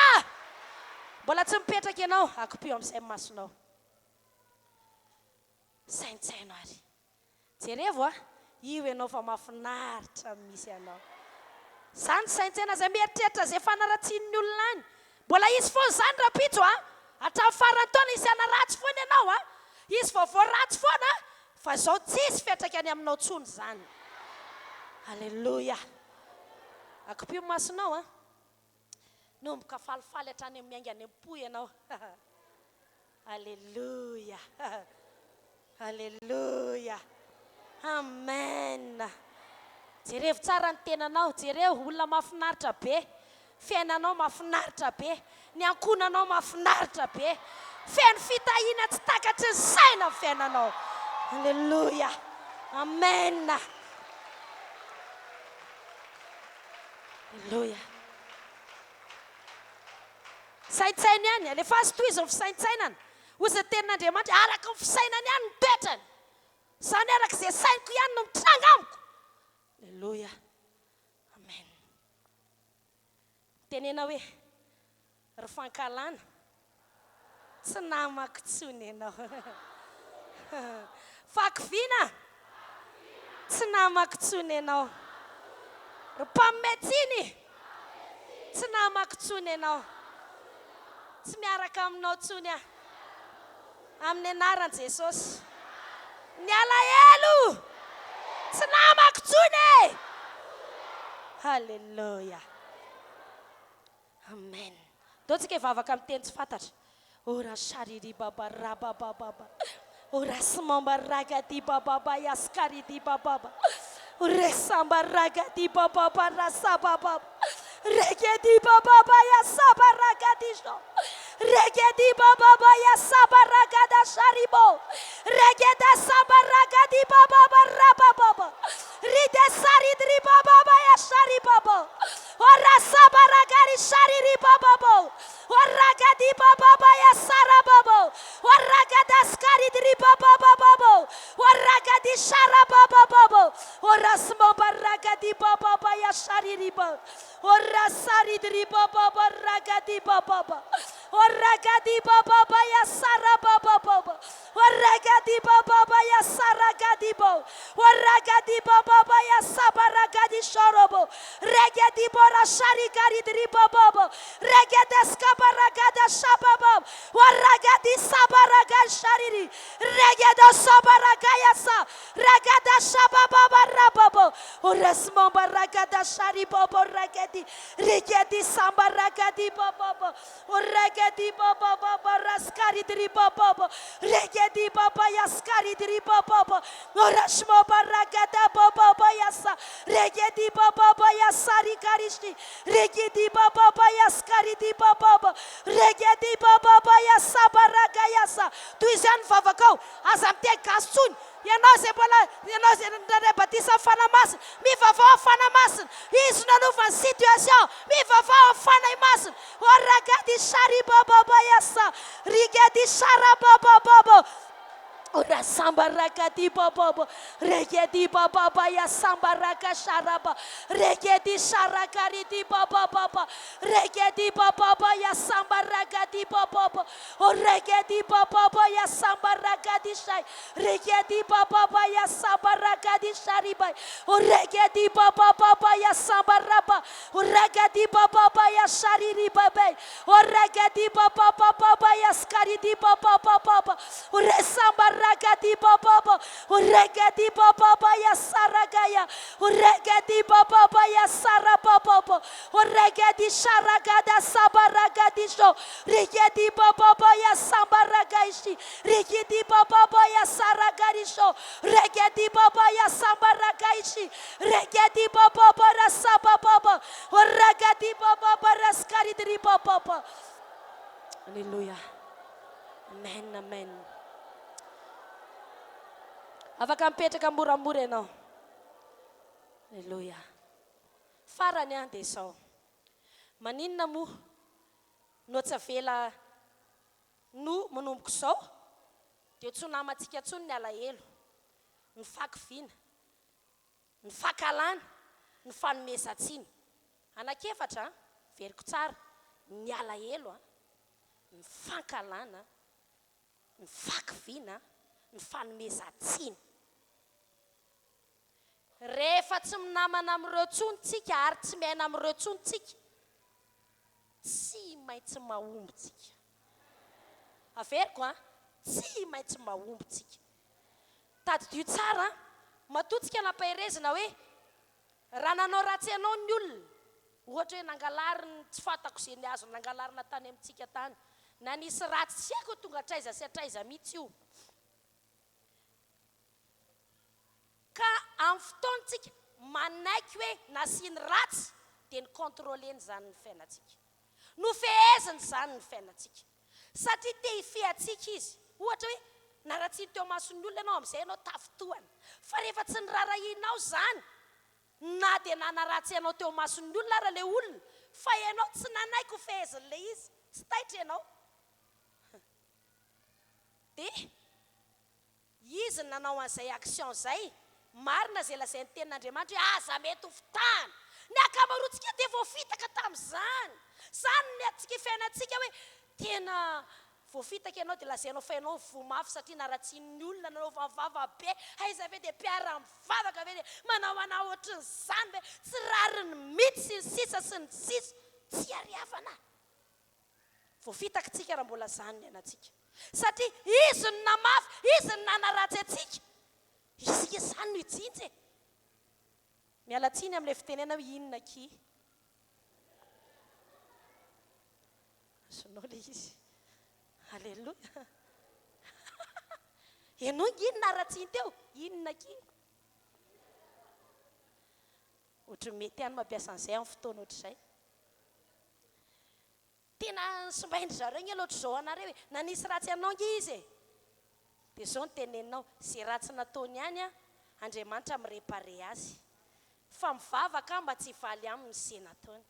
Mbola tsy mipetraka ianao, akopio amin'izay ny masonao. Saintsaino ary. Jerevo a, io ianao fa mahafinaritra ny misy anao. Izany saintsaina izay mieritreritra izay fanaratsian'ny olona any. Mbola hisy foana izany rahampitso a! Hatramin'ny faran'ny taona hisy hanaratsy foana ianao a! Hisy vaovao ratsy foana a! Fa izao tsisy fiantraikany aminao tsony izany. Aleloia. Akopio ny masonao an. Nomboka falifaly hatrany amin'ny miainga any am-po ianao. Aleloia. Aleloia. Amen. Jerevo tsara ny tenanao, jereo, olona mahafinaritra be. Fiainanao mahafinaritra be, ny ankohonanao mahafinaritra be, feno fitahiana tsy takatry ny saina ny fiainanao. Aleloia. Amen. Aleloia. Saintsaino ihany, alefaso tohizo ny fisaintsainana. Hoy izay tenin'Andriamanitra, araka ny fisainany ihany ny toetrany. Izany araka izay sainiko ihany no mitranga amiko. Aleloia. Amen. Mitenena hoe, Ry fankahalana, tsy namako intsony ianao. Fahakiviana, tsy namako intsony ianao. Ry mpanome tsiny, tsy namako intsony ianao. Tsy miaraka aminao intsony aho. Amin'ny anaran'i Jesosy. Ny alahelo tsy namako intsony e! Haleloia. Amen. Ndao tsika hivavaka amin'ny teny tsy fantatra. Ora shariri baba raba baba Ora smamba ragadi baba ba yaskaridi baba ba Resamba ragadi baba ba rasaba baba Regedi baba ba yasaba ragadi jo Regedi baba ba yasaba ragada sharibo Regeda samba ragadi baba ba raba baba Ride saridri baba ba yashari baba Ora saba ragari shariri baba bo Ora gadi baba ba yasara baba Ora gada skaridri baba baba bo Ora gadi shara baba baba Ora smamba ragadi baba ba yashariri ba Ora saridri baba ba ragadi baba ba Ora gadi baba ba yasara baba baba Ora gadi baba ba yasara gadi bo Ora gadi baba ba yasaba ragadi shorobo Regedi bora shari garidri baba bo Regede skaba ragada shaba bo Ora gadi saba ragal shariri Regede saba ragaya sa Ragada shaba baba rababo Oresmamba ragada shari bobo ragadi Rigedi samba ragadi bobo Regedi baba baba raskari dri baba Regedi baba yaskari dri baba Oreshmamba ragada baba yasa Regedi baba yasari karishi Regedi baba yaskari di baba Regedi baba yasaba ragayasa Toy izany ny vavakao Aza miteny gasy tsony Ianao izay mbola, ianao izay nandray batisa amin'ny Fanahy Masina, mivavaha amin'ny Fanahy Masina, Izy no nanova ny situation, mivavaha amin'ny Fanahy Masina, Oragadi sharibababa yasa, rigadi sharababababo. Rasamba rakati baba reketi baba ya samba raka sharaba reketi sharakariti baba baba reketi baba ya samba rakati baba reketi baba ya samba rakati shai reketi baba ya samba rakati sharibai reketi baba ya samba raba rakati baba ya shariri baba reketi baba baba ya skariti baba baba Resamba rakati baba reketi baba ya sarakaya reketi baba ya sarababa reketi sharakada sabarakati sho reketi baba ya sambarakaishi reketi baba ya sarakarisho reketi baba ya sambarakaishi reketi baba rasababa reketi baba raskaridri baba. Alléluia. Amen, amen. Afaka mipetraka moramora ianao. Aleloia. Farany an dia izao. Maninona moa no tsy avela no manomboka izao dia tsy ho namantsika intsony ny alahelo, ny fahakiviana, ny fankahalana, ny fanomezan-tsiny. Anankiefatra an, veriko tsara, ny alahelo an, ny fankahalana, ny fahakiviana, ny fanomezan-tsiny. Rehefa tsy minamana amin'ireo intsony tsika ary tsy miaina amin'ireo intsony tsika, tsy maintsy mahomby tsika. Averiko an, tsy maintsy mahomby tsika. Tadidio tsara an, matoa tsika nampaherezina hoe Raha nanao ratsy anao ny olona, ohatra hoe nangalariny tsy fantako izay ny azony nangalarina tany amintsika tany, na nisy ratsy tsy haiko hoe tonga hatraiza sy hatraiza mihitsy io. Ka amin'ny fotoantsika manaiky hoe nasiany ratsy dia ni-contrôler-ny izany ny fiainantsika. Nofeheziny izany ny fiainantsika. Satria te hifehy antsika izy. Ohatra hoe, naratsiany teo imason'ny olona ianao, amin'izay ianao tafintohana. Fa rehefa tsy noraharahianao izany, na dia nanaratsy anao teo imason'ny olona ara ilay olona, fa ianao tsy nanaiky ho fehezin'ilay izy, tsy taitra ianao, dia Izy no nanao an'izay action izay. Marina izay lazain'ny tenin'Andriamanitra hoe aza mety ho fitahana. Ny ankamaroantsika dia voafitaka tamin'izany. Izany no niatintsika fiainantsika hoe tena voafitaka ianao dia lazainao fa ianao voa mafy satria naratsian'ny olona, nanaovany vava be, aiza ve dia mpiara-mivavaka ve dia manao anao ohatran'izany ve, tsy rariny mihitsy sy ny sisa sy ny sisa. Tsy ariavana. Voafitaka tsika raha mbola zany ny anantsika. Satria izy no namafy, izy no nanaratsy antsika. Isika zany no hijinja e. Miala tsiny amin'ilay fitenena hoe inona akia. Azonao ilay izy. Alléluia. Henoy nge ny naratsiany teo, inona akia. Ohatry ny mety ihany mampiasa an'izay amin'ny fotoana ohatr'izay. Tena simbain-dry zareo nge loatra izao anareo e! Nanisy ratsy anao nge izy e! Dia izao no teneninao, ze ratsy nataony ihany an, Andriamanitra mi-reparer azy. Fa mivavaka aho mba tsy hivaly aminy ze nataony.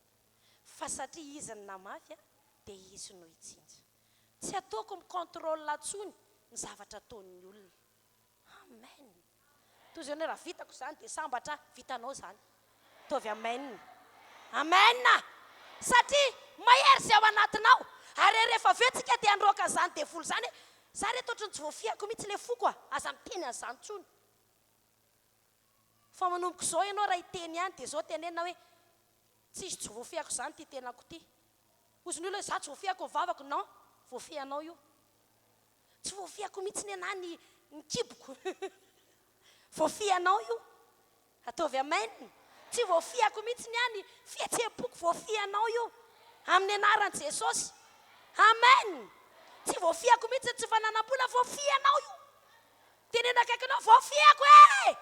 Fa satria izy no namafy an, dia izy no hitsinjo. Tsy ataoko mi-contrôle intsony ny zavatra ataon'ny olona. Amen! Toy izany hoe raha vitako izany dia sambatra aho, vitanao izany. Ataovy amen. Amen! Satria mahery izay ao anatinao. Ary rehefa avy eo tsika te handroaka an'izany devoly izany hoe, za reto ohatran'ny tsy voafehiko mihitsy ilay foko a, aza miteny an'izany intsony. Fa manomboka izao ianao raha hiteny ihany dia izao tenenina hoe, tsisy tsy voafehiko izany ity tenako ity. Hozy ny olona hoe za tsy voafehiko ny vavako, non, voafehinao io. Tsy voafehiko mihitsy nenaha ny ny kiboko. Voafehinao io. Ataovy amen. Tsy voafehiko mihitsy ny ahy ny fihetseham-poko, voafehinao io. Amin'ny anaran'i Jesosy. Amen. Tsy voafehiko mihitsy ny tsy fananam-bola, voafehinao io. Teneno akaikinao, voafehiko e!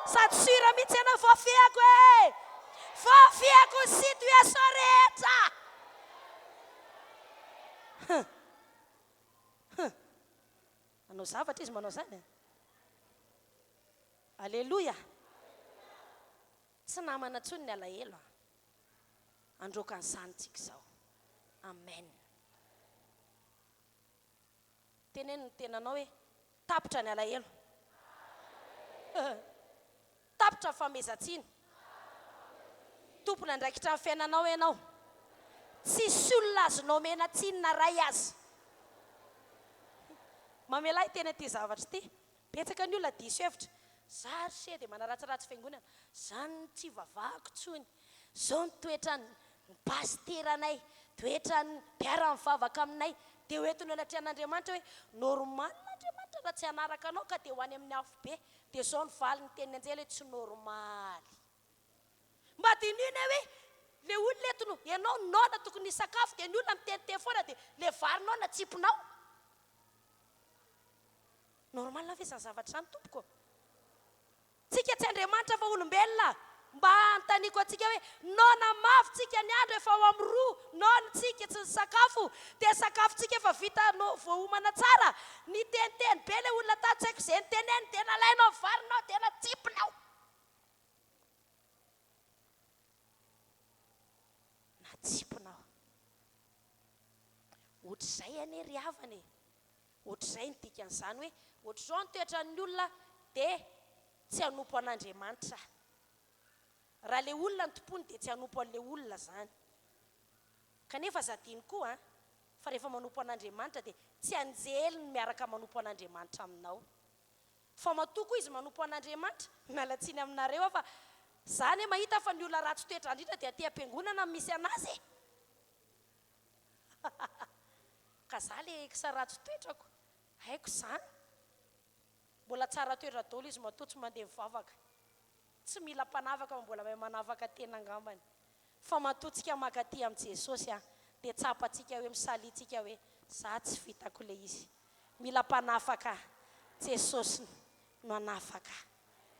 Sady sûr mihitsy ianao, voafehiko e! Voafehiko ny situation rehetra! Hum. Hum. Manao zavatra izy manao izany e. Aleloia! Tsy namana intsony ny alahelo a. Androaka an'izany tsika izao. Amen. Teneno ny tenanao hoe, Tapitra ny alahelo. Tapitra ny fanomezan-tsiny. Tompon'andraikitra ny fiainanao ianao. Tsisy olona azonao omena tsiny na ray aza. Mamelà hiteny an'ity zavatra ity. Betsaka ny olona diso hevitra. Za ry se dia manaratsiratsy fiangonana. Zany no tsy ivavahako intsony. Zao ny toetran'ny pasiteranay, toetran'ny mpiara-mivavaka aminay. Dia ho entiny eo anatrehan'Andriamanitra hoe normal Andriamanitra raha tsy hanaraka anao ka dia ho any amin'ny afobe. Dia zao ny valin'ny tenin'ny anjely hoe tsy normaly. Mba diniho anie hoe le olona eto no ianao noana tokony hisakafo dia ny olona miteniteny foana dia le varinao natsipinao. Normal ve izany zavatra izany tompoko? Tsika tsy Andriamanitra fa olombelona. Mba anontaniako antsika hoe noana mafy tsika ny andro efa ao amin'ny roa noana tsika tsy nisakafo dia sakafontsika efa vita no voaomana tsara niteniteny be le olona tato tsy haiko ze niteneniny dia nalainao ny varinao dia natsipinao. Natsipinao. Ohatr'izay anie ry havana e. Ohatr'izay ny dikan'izany hoe ohatr'izao ny toetran'ny olona dia tsy hanompo an'Andriamanitra. Raha ilay olona no tompoiny dia tsy hanompo an'ilay olona izany. Kanefa aza adino koa an, fa rehefa manompo an'Andriamanitra dia tsy anjely no miaraka manompo an'Andriamanitra aminao. Fa matoa koa izy manompo an'Andriamanitra, miala tsiny aminareo aho fa za anie mahita fa ny olona ratsy toetra indrindra dia aty am-piangonana no misy anazy e! Ka za le ex ratsy toetrako, haiko izany. Mbola tsara toetra daholo izy matoa tsy mandeha mivavaka. Tsy mila mpanavaka fa mbola mahay manavaka tena angambany. Fa matoa tsika mankaty amin'i Jesosy an, dia tsapantsika hoe misalia-tsika hoe za tsy vitako le izy. Mila mpanafaka, Jesosy no hanafaka.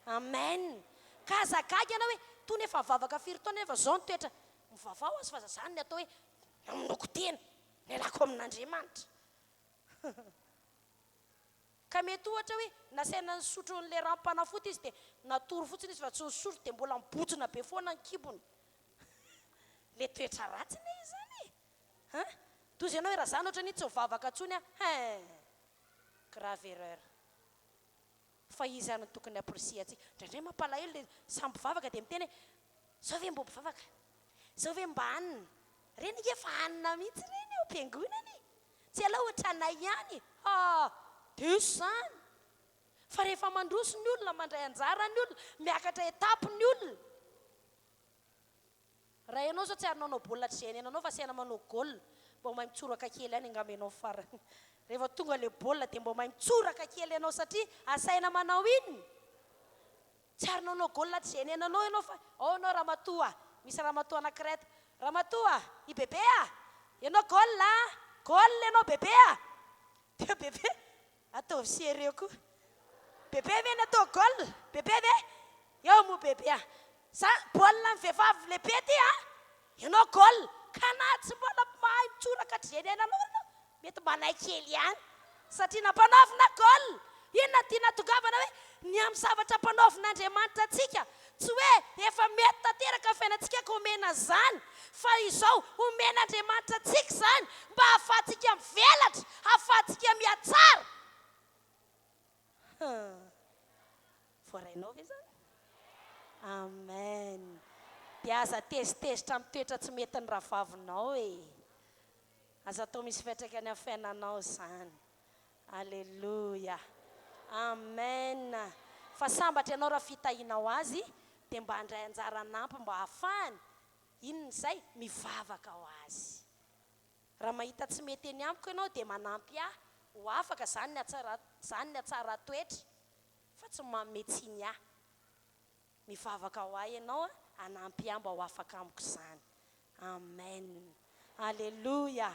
Amen! Ka aza gaga ianao hoe tony efa nivavaka firy taona nefa zao ny toetra. Mivavaha ho'azy fa zany ny atao hoe namonoako tena, nialako amin'Andriamanitra. Ka mety ohatra hoe nasaina nisotro an'ilay ranom-panafody izy dia natory fotsiny izy fa tsy nisotro dia mbola mibotsina be foana ny kibony. Ilay toetra ratsy anie izany e! Hein? Toa ianao hoe raha zany ohatran'ny tsy mivavaka intsony aho, hein! Grave erreur. Fa izy ary no tokony hamporisihantsika. Indraindray mampalahelo ilay samy mpivavaka dia miteny hoe zao ve mba mpivavaka? Zao ve mba hanina? Ireny ange efa hanina mihitsy ireny ao am-piangonana e! Tsy aleo ohatranay ihany e! Ha! Diso izany! Fa rehefa mandroso ny olona, mandray anjara ny olona, miakatra étape ny olona. Raha ianao izao tsy ary nanao baolina hatrizay niainanao fa asaina manao goal, mba mahay mitsoraka kely ihany angamba ianao farany. Rehefa tonga ilay baolina dia mba mahay mitsoraka kely ianao satria asaina manao inona? Tsy ary nanao goal hatrizay niainanao ianao fa ao ianao ramatoa a! Misy ramatoa anankiray ato, ramatoa a! I bebe a! Ianao goal a! Goal ianao bebe a! Dia bebe, ataovy sérieux koa. Bebe ve ny atao goal? Bebe ve? Eo moa bebe a! Za baolina ny vehivavy lehibe ty a! Ianao goal! Ka na tsy mbola mahay mitsoraka hatrizay niainanao ianao, mety manaiky kely ihany satria nampanaovina goal! Inona no tiana hatongavana hoe ny amin'ny zavatra ampanaovin'Andriamanitra antsika, tsy hoe efa mety tanteraka ny fiainantsika ka omena izany, fa izao, omen'Andriamanitra antsika izany mba hahafahantsika mivelatra, hahafahantsika mihatsara. Hum. Voarainao ve izany? Amen. Dia aza tezitezitra amin'ny toetra tsy mety ny rahavavinao e. Aza atao misy fiantraikany amin'ny fiainanao izany. Aleloia. Amen. Fa sambatra ianao raha fitahianao azy dia mba handray anjara hanampy mba hahafahany, inona izay? Mivavaka ho azy. Raha mahita tsy mety eny amiko ianao dia manampy ahy ho afaka, izany ny hatsara, izany ny hatsaran-toetra fa tsy manome tsiny ahy. Mivavaka ho ahy ianao hanampy ahy mba ho afaka amiko izany. Amen. Aleloia.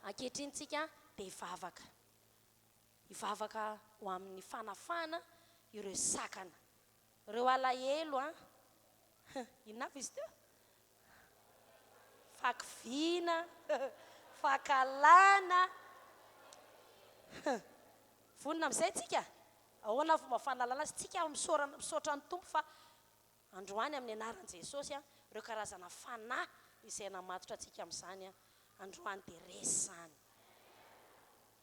Ankehitriny tsika dia hivavaka. Hivavaka ho amin'ny fanafahana ireo sakana. Ireo alahelo an. Inona avy izy teo? Fakiviana, fankahalana. Vonona amin'izay tsika? Ahoana ny fomba fanalana azy? Tsika misaorana, misaotra ny Tompo fa androany amin'ny anaran'i Jesosy ireo karazana fanahy izay namatotra antsika amin'izany androany dia resy izany.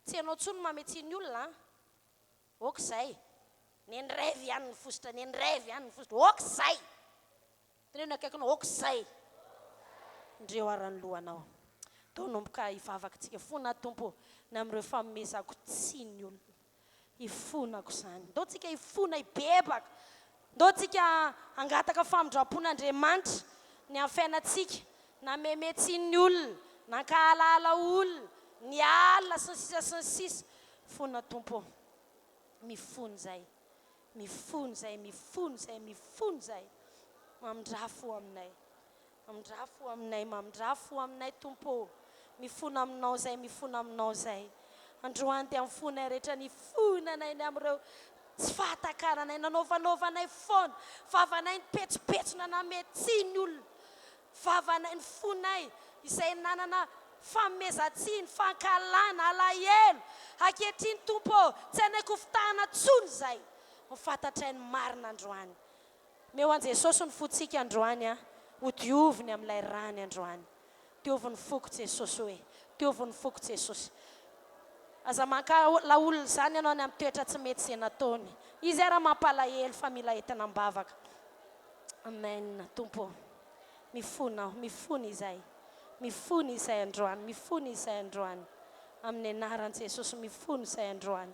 Tsy ianao intsony no mametsihy ny olona an! Ok izay! Neny rêve ihany ny fositra, neny rêve ihany ny fositra, ok izay! Teneno ny akaikinao, ok izay! Ndreo ara ny lohanao. Toa hanomboka hivavaka tsika. Fona Tompo ô, ny amin'ireo fanomezako tsiny ny olona. Hifonako izany. Ndao tsika hifona hibebaka. Ndao tsika hangataka famindrampon'Andriamanitra ny amin'ny fiainantsika. Nameme tsiny ny olona, nankahalahala olona, nialona sy ny sisa sy ny sisa. Fona Tompo ô. Mifona izay. Mifona izay, mifona izay, mifona izay. Mamindrà fo aminay. Mamindrà fo aminay, mamindrà fo aminay Tompo ô. Mifona aminao izay, mifona aminao izay. Androany dia amin'ny fonay rehetra nifonanay ny amin'ireo tsy fahatakaranay, nanaovanovanay foana, vavanay nipetsopetsona nanome tsiny olona, vavanay, ny fonay izay nanana fanomezan-tsiny, fankahalana, alahelo. Ankehitriny Tompo ô, tsy hanaiky ho fitahana intsony izay. Ho fantatray ny marina androany. Omeo an'i Jesosy ny fontsika androany an, ho dioviny amin'ilay rany androany. Diovy ny foko Jesosy oe, diovy ny foko Jesosy. Aza mankahala olona izany ianao ny amin'ny toetra tsy mety izay nataony. Izy ara mampalahelo fa mila entina am-bavaka. Amen Tompo ô. Mifona aho, mifona izahay. Mifona izahay androany, mifona izahay androany. Amin'ny anaran'i Jesosy mifona izahay androany.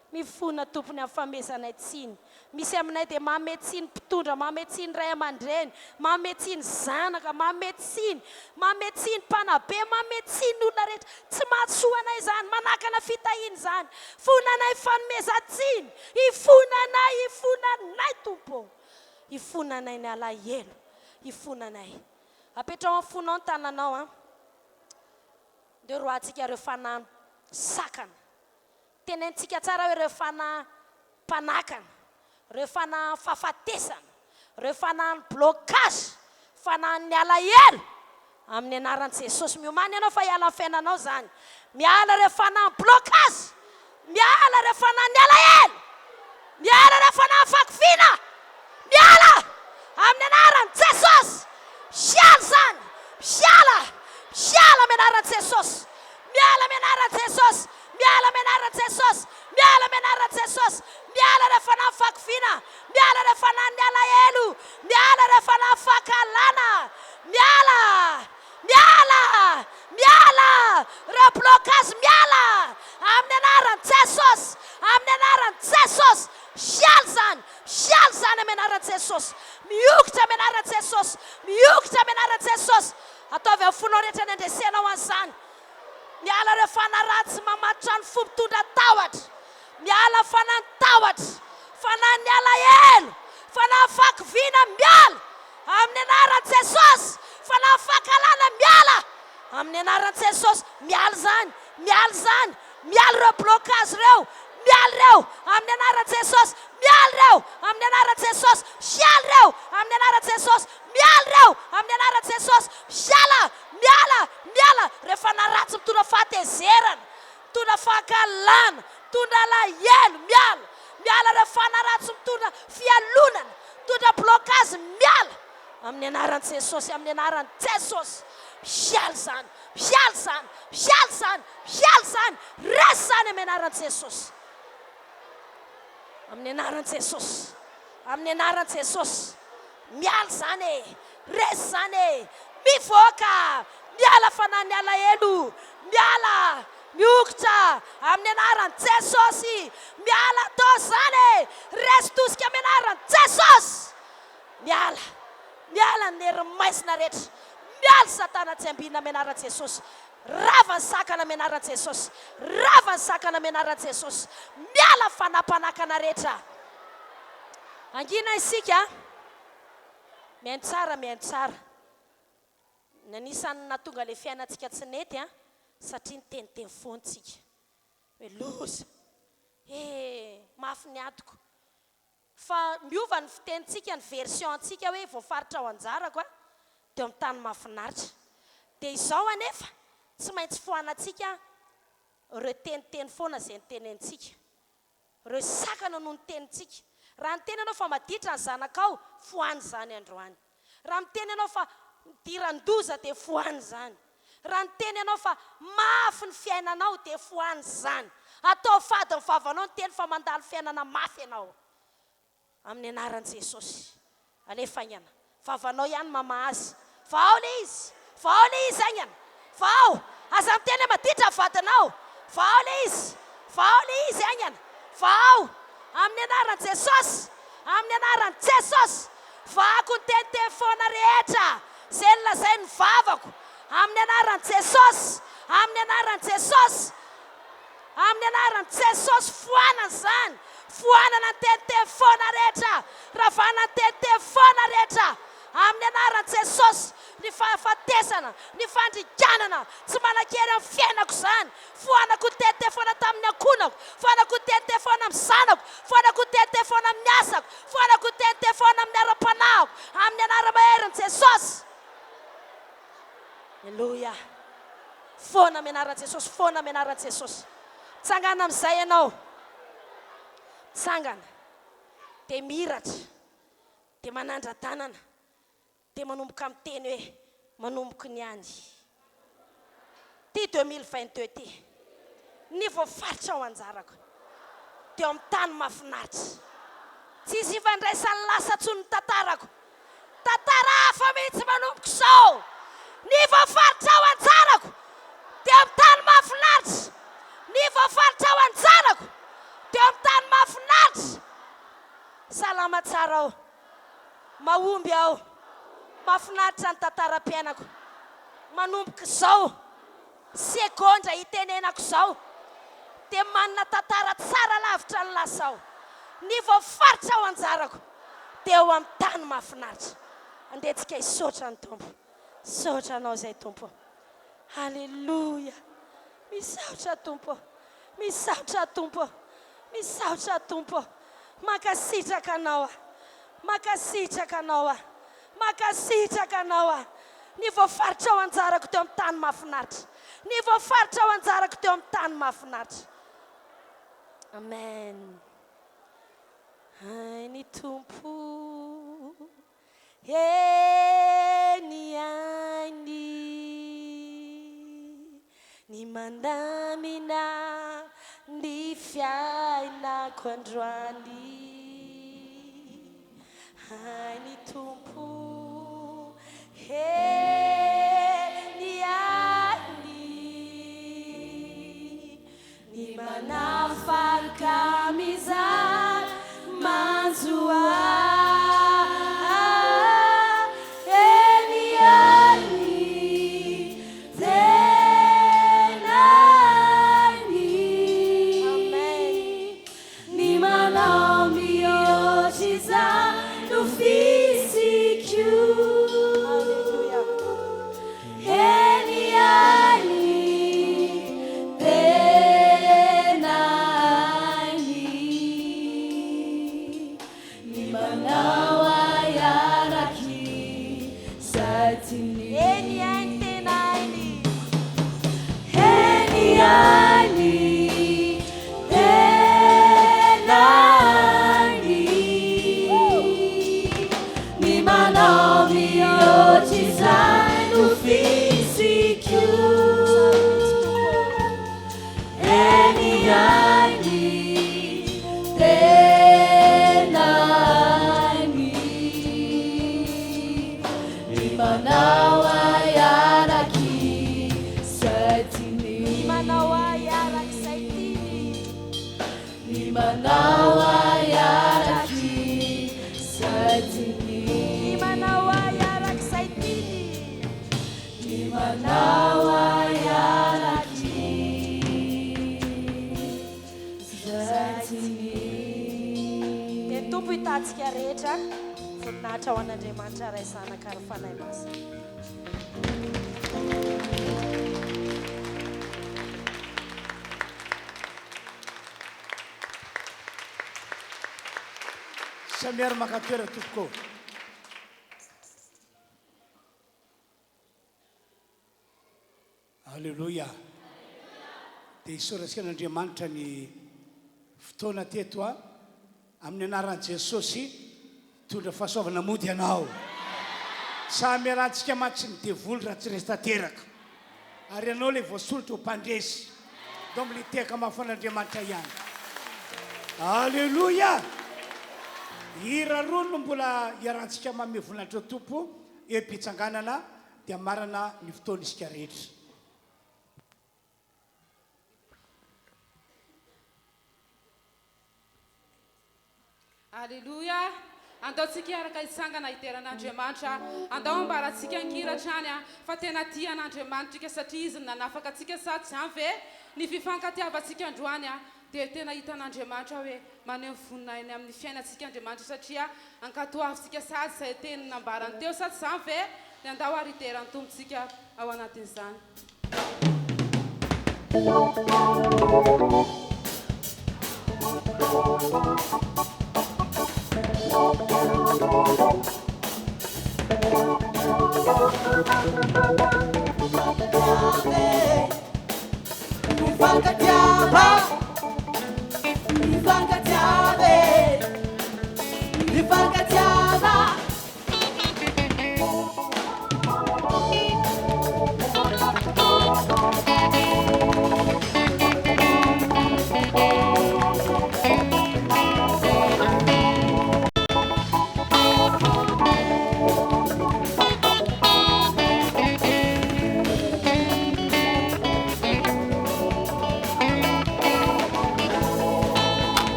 Mifona tompony amin'ny famehezanay tsiny. Misy aminay dia manome tsiny mpitondra, manome tsiny ray aman-dreny, manome tsiny zanaka, manome tsiny, manome tsiny mpanabe, manome tsiny olona rehetra. Tsy mahasoa anay izany, manakana fitahiana izany. Fonanay fanomezan-tsiny, ifonanay, ifonanay Tompo ô. Ifonanay ny alahelo, ifonanay. Apetraho amin'ny fonao ny tananao an. Ndeha roahantsika ireo fanahy sakana. Tenenintsika tsara hoe ireo fanahy mpanakana, ireo fanahin'ny fahafatesana, ireo fanahin'ny blocage, fanahin'ny alahelo, amin'ny anaran'i Jesosy. Miomàna ianao fa hiala amin'ny fiainanao izany. Miala ireo fanahin'ny blocage, miala ireo fanahin'ny alahelo, miala ireo fanahin'ny fahakiviana, miala amin'ny anaran'i Jesosy. Miala izany, miala, miala amin'ny anaran'i Jesosy, miala amin'ny anaran'i Jesosy. Miala amin'ny anaran'i Jesosy! Miala amin'ny anaran'i Jesosy! Miala ireo fanahy fahakiviana! Miala ireo fanahin'ny alahelo! Miala ireo fanahy fankahalana! Miala! Miala! Miala! Ireo blocage miala! Amin'ny anaran'i Jesosy! Amin'ny anaran'i Jesosy! Miala izany! Miala izany amin'ny anaran'i Jesosy! Miokitra amin'ny anaran'i Jesosy! Miokitra amin'ny anaran'i Jesosy! Ataovy amin'ny fonao rehetra ny handresenao an'izany. Miala ireo fanahy ratsy mamatotra ny fo mitondra tahotra. Miala fanahy ny tahotra, fanahy ny alahelo, fanahy ny fahakiviana miala amin'ny anaran'i Jesosy, fanahy ny fankahalana miala amin'ny anaran'i Jesosy. Miala izany, miala izany, miala ireo blocage ireo, miala ireo amin'ny anaran'i Jesosy, miala ireo amin'ny anaran'i Jesosy, miala ireo amin'ny anaran'i Jesosy, miala ireo amin'ny anaran'i Jesosy, miala. Miala! Miala! Rehefa naratsy mitondra fahatezerana, mitondra fankahalana, mitondra alahelo, miala! Miala rehefa naratsy mitondra fialonana, mitondra blocage, miala! Amin'ny anaran'i Jesosy, amin'ny anaran'i Jesosy! Miala izany! Miala izany! Miala izany! Miala izany! Resy izany amin'ny anaran'i Jesosy! Amin'ny anaran'i Jesosy! Amin'ny anaran'i Jesosy! Miala izany e! Resy izany e! Mivoaka! Miala fanahin'ny alahelo! Miala! Mihokotra! Amin'ny anaran'i Jesosy! Miala tao izany e! Resy tosika amin'ny anaran'i Jesosy! Miala! Miala ny hery maizina rehetra! Miala satana tsy ambinina amin'ny anaran'i Jesosy! Rava ny sakana amin'ny anaran'i Jesosy! Rava ny sakana amin'ny anaran'i Jesosy! Miala ny fanahy mpanakana rehetra! Hangina isika. Mihaino tsara, mihaino tsara. Ny anisan'ny nahatonga ilay fiainantsika tsy nety an, satria niteniteny foana tsika. Hoe loza! He, mafy ny adiko. Fa miova ny fitenintsika, ny version antsika hoe voafaritra ho anjarako an, teo amin'ny tany mahafinaritra. Dia izao anefa, tsy maintsy foanantsika ireo teniteny foana izay nitenenintsika. Ireo sakana noho ny tenintsika. Raha niteny ianao fa maditra ny zanakao, foano izany androany. Raha miteny ianao fa nidiran-doza dia foano izany. Raha niteny ianao fa mafy ny fiainanao dia foano izany. Ataovy fady ny vavanao niteny fa mandalo fiainana mafy ianao. Amin'ny anaran'i Jesosy. Alefa haingana. Vavanao ihany mamaha azy. Vahao le izy. Vahao le izy haingana. Vahao. Aza miteny hoe maditra ny vadinao. Vahao le izy. Vahao le izy haingana. Vahao. Amin'ny anaran'i Jesosy. Amin'ny anaran'i Jesosy. Vahako ny teniteny foana rehetra izay nolazain'ny vavako. Amin'ny anaran'i Jesosy. Amin'ny anaran'i Jesosy. Amin'ny anaran'i Jesosy foanana izany, foanana ny teniteny foana rehetra, ravana ny teniteny foana rehetra, amin'ny anaran'i Jesosy, ny fahafatesana, ny fandringanana, tsy manan-kery amin'ny fiainako izany, foanako ny teniteny foana tamin'ny ankohonako, foanako ny teniteny foana amin'ny zanako, foanako ny teniteny foana amin'ny asako, foanako ny teniteny foana amin'ny ara-panahiko, amin'ny anara-maherin'i Jesosy. Aleloia. Foana amin'ny anaran'i Jesosy, foana amin'ny anaran'i Jesosy. Mitsangana amin'izay ianao. Mitsangana. Dia mihiratra. Dia manandra-tanana. Dia manomboka miteny hoe, manomboka ny any. Ity 2022 ity. Ny voafaritra ho anjarako. Dia ao amin'ny tany mahafinaritra. Tsy hisy ifandraisan'ny lasa intsony ny tantarako. Tantara hafa mihitsy manomboka izao. Ny voafaritra ho anjarako dia amin'ny tany mahafinaritra. Ny voafaritra ho anjarako dia amin'ny tany mahafinaritra. Salama tsara aho. Mahomby aho. Mahafinaritra ny tantaram-piainako. Manomboka izao, segondra itenenako izao, dia manana tantara tsara lavitra ny lasa aho. Ny voafaritra ho anjarako. Dia eo amin'ny tany mahafinaritra. Andeha tsika hisaotra ny Tompo. Misaotra Anao izay Tompo ô. Aleloia. Misaotra Tompo ô. Misaotra Tompo ô. Misaotra Tompo ô. Mankasitraka Anao aho. Mankasitraka Anao aho. Mankasitraka Anao aho. Ny voafaritra ho anjarako teo amin'ny tany mahafinaritra. Ny voafaritra ho anjarako teo amin'ny tany mahafinaritra. Amen. Hain'ny Tompo, eny hainy ny mandamina ny fiainako androany. Hain'ny Tompo, eny hainy Ny manafaka mizara manjo ahy eny ainy tena ainy Ny manao mihoatra izany no fisiko Eny ainy, tena ainy, ny manao ahy arak'izay tiany. Eny ainy, tena ainy. Eny ainy, tena ainy. Ny manao mihoatra izay no fisiko. Eny ainy, tena ainy. Ny manao ahy arak'izay tiany. Ny manao ahy arak'izay tiany. Ny manao ahy arak'izay tiany. Ny manao ahy arak'izay tiany. Ny manao ahy arak'izay tiany. Dia ny Tompo hitahantsika rehetra, voninahitra ho an'Andriamanitra Ray Zanaka ary Fanahy Masina. Samia ary maka toerana tompoko ô. Alléluia. Dia isaorantsika an'Andriamanitra ny fotoana teto a. Amin'ny anaran'i Jesosy, hitondra fahasoavana mody ianao. Samy iarahantsika mantsy ny devoly raha tsy resy tanteraka. Ary ianao ilay voasolotra ho mpandresy. Donc le tehaka mafy an'Andriamanitra ihany. Alléluia! Hira roa no mbola iarahantsika manome voninahitra ny Tompo eo am-pitsanganana dia hamarana ny fotoana isika rehetra. Aleloia! Andao tsika hiaraka hitsangana hidera an'Andriamanitra. Andao ambarantsika an-kira hatrany fa tena tia an'Andriamanitra ika satria Izy no nanafaka antsika sa tsy izany ve? Ny fifankatiavantsika androany dia tena hitan'Andriamanitra hoe maneho ny voninahiny amin'ny fiainantsika Andriamanitra satria ankatoavintsika sahady izay teny nambarany teo sa tsy izany ve? Dia andao ary hidera ny Tompontsika ao anatin'izany.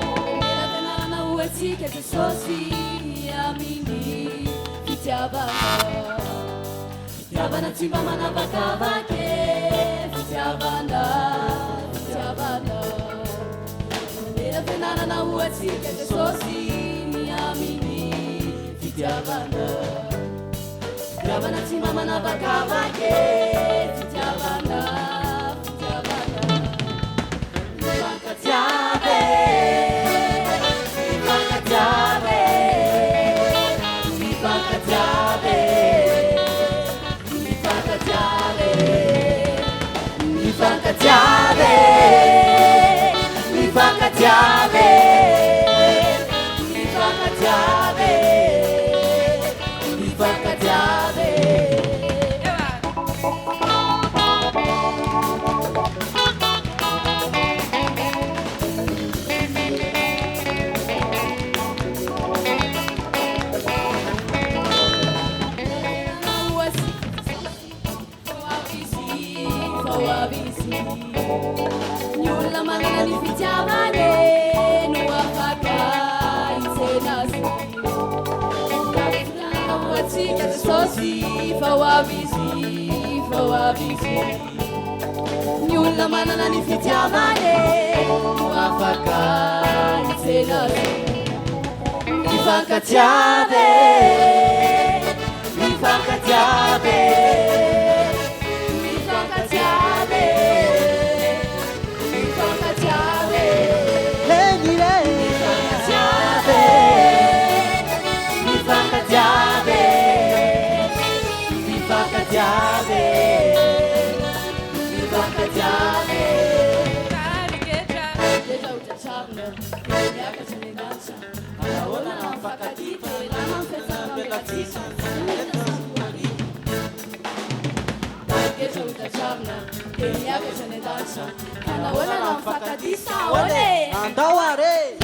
Fianarana ho antsika Jesosy amin'ny fitiavana. Fitiavana tsy mba manavakavaka e, fitiavana, fitiavana. Nomena fianarana ho antsika Jesosy ny amin'ny fitiavana. Fitiavana tsy mba manavakavaka e, fitiavana, fitiavana. Mifankatiava e, mifankatiava e, mifankatiava e, mifankatiava e, mifankatiava e, mifankatiava e, mifankatiava e, mifankatiava e. Ny olona manana ny fitiavany no afaka hitsena azy. Ho antsika Jesosy fa ho avy Izy, fa ho avy Izy. Ny olona manana ny fitiavany no afaka hitsena azy. Mifankatiava e, mifankatiava e, mifankatiava e, mifankatiava e, mifankatiava e, mifankatiava e, mifankatiava e, mifankatiava e. Getra ho tratrarina, miakatra ny lanitra. Anahoana raha mifankatia fa elana ny fiatsarambelatsihy. Getra ho tratrarina, dia miakatra ny lanitra. Anahoana raha mifankatia sa ahoana e? Andao ary e!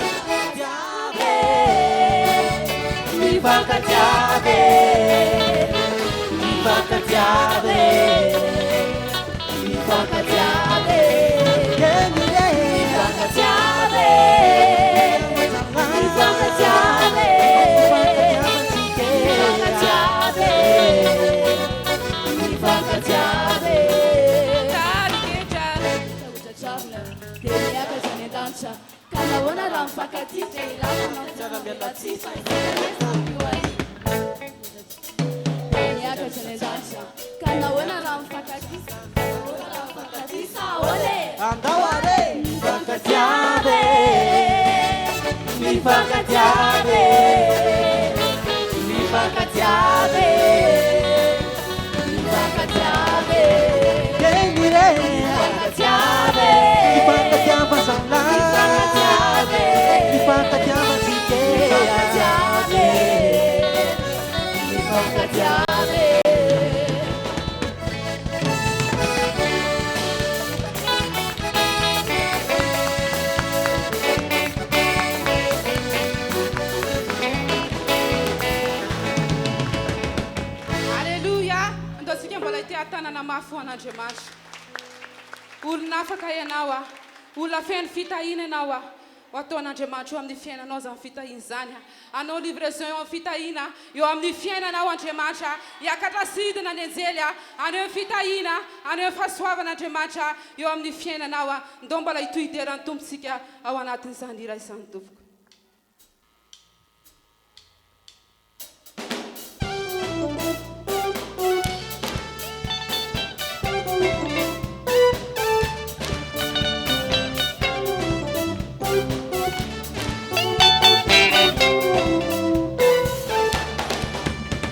Mifankatiava e, mifankatiava e, mifankatiava e, mifankatiava e, mifankatiava e, mifankatiava e, mifankatiava e. Tratrarina, dia miakatra any an-danitra. Ka nahoana raha mifankatia dia ilana mifiatsarambelatsihy fa isika anie samy ho ahy. Dia miakatra any an-danitra. Ka nahoana raha mifankatia? Nahoana raha mifankatia sa ahoana e? Andao ary e! Mifankatiava e, mifankatiava e, mifankatiava e, mifankatiava e, mifankatiava e, Mifankatiava zalahy. mifankatiava e, Mifankatiava tsika e. mifankatiava e, mifankatiava e. tanana mafy ho an'Andriamanitra. Olona afaka ianao a. Olona feno fitahiana ianao a. Ho ataon'Andriamanitra eo amin'ny fiainanao izany fitahiana izany a. Hanao livraison eo amin'ny fitahiana eo amin'ny fiainanao Andriamanitra a. Hiakatra sy hidina ny anjely a. Haneho fitahiana, haneho fahasoavana Andriamanitra eo amin'ny fiainanao a. Ndao mbola hitohy hidera ny Tompo tsika ao anatin'izany hira izany tompoko.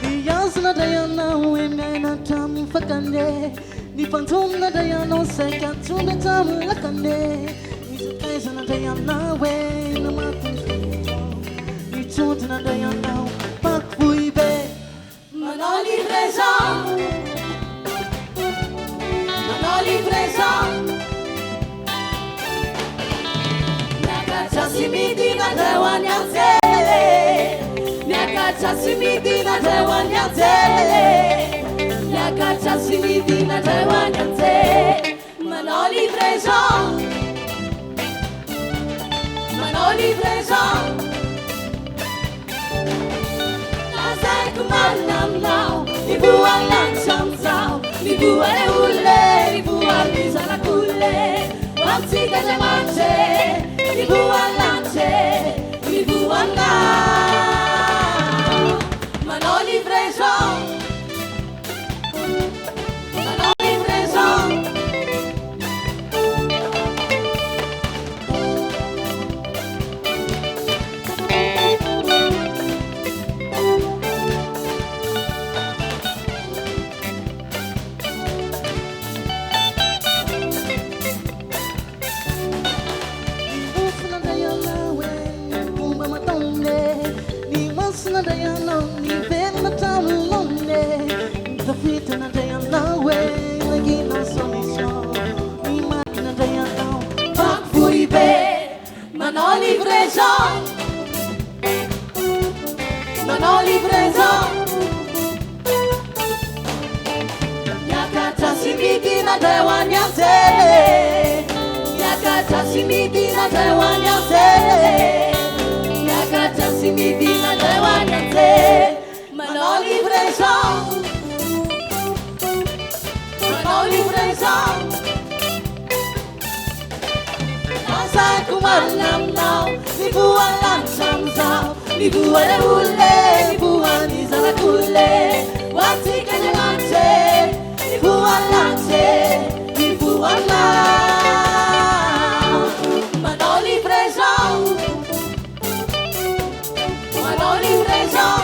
Ny hazo nandray anao e miaina hatramin'ny fakany e Ny fanjono nandray anao saika trondro hatramin'ny lakany e Ny sakaiza nandray anao e namaky ny feonao Ny trondro nandray anao fako foibe. Manao livraison, manao livraison. Miakatra sy midina ndray ho any anjely e. Miakatra sy midina ndray ho any anjely e. Miakatra sy midina ndray ho any anjely. Manao livraison, manao livraison. Lazaiko marina aminao, ny voan'ny lanitra amin'izao, ny voan'ny olona e, ny voan'ny zanak'olona e, ho amintsika Andriamanitra e, ny voan'ny lanitra e, ny voanao. Manao livraison, manao livraison. Ny mofo nandray anao e, ny fomba mataony e, ny maso nandray anao, ny velona hatramin'ny laoniny e, ny tafita nandray anao e, nangina ny solution, ny maty nandray anao, Banky foibe, manao livraison, manao livraison. Miakatra sy midina ndray ho any anjely e. Miakatra sy midina ndray ho any anjely e. Miakatra sy midina ndray ho any anjely. Manao livraison, manao livraison. Lazaiko marina aminao, ny voan'ny lanitra amin'izao, ny voan'ny olona e, ny voan'ny zanak'olona e, ho antsika Andriamanitra e, ny voan'ny lanitra e, ny voanao. Manao livraison, manao livraison.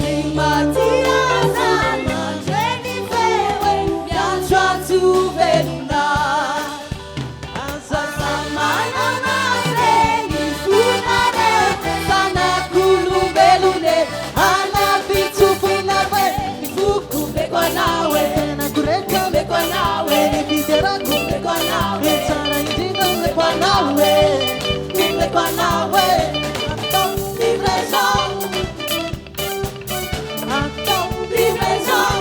Ny matiaza nandre ny feo e, miantsoantso velona. Aza manana reny fonareo, zanak'olombelona e, anapitsofina ve ny foko omeko anao e, Tenako rehetra omeko anao e, ny fiderako, omeko anao ny e, tsara indrindra omeko anao e, omeko anao e. Atao, Livraison, atao, livraison.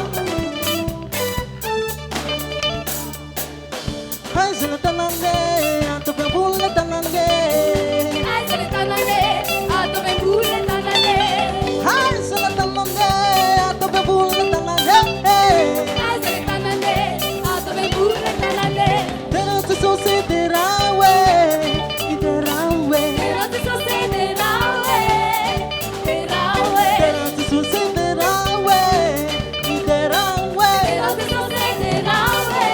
Aiza ny tanàna e, ataovy ambony ny tanàna e. Aiza ny tanàna e, ataovy ambony ny tanàna e. Aiza ny tanàna e, ataovy ambony ny tanàna e. Aiza ny tanàna e, ataovy ambony ny tanàna e. Derao Jesosy derao e, derao e. Derao Jesosy derao e, derao e. Derao Jesosy derao e, derao e. Derao Jesosy derao e,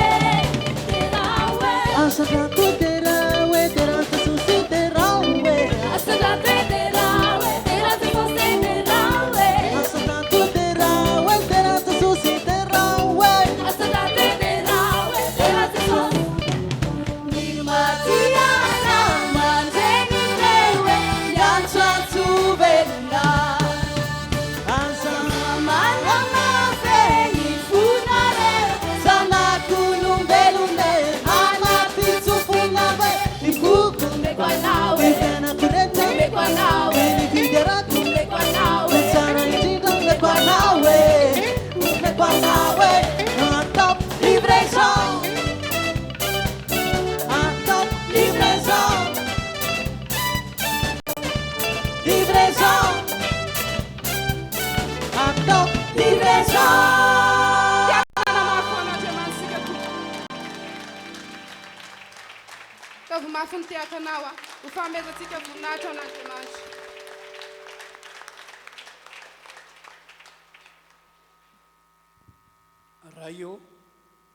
derao e. Asandrato derao e, derao Jesosy derao e. Asandrato derao e, derao Jesosy derao e. Asandrato derao e, derao Jesosy derao e. Asandrato derao e, derao Jesosy. Ny matiana mandre ny feo e, miantsoantso velona. Aza Manana ve ny fonareo, zanak'olombelona e, anapitsofina. Ataovy mafy ny tehakanao a! Ho fanomezantsika voninahitra an'Andriamanitra. Ray ô,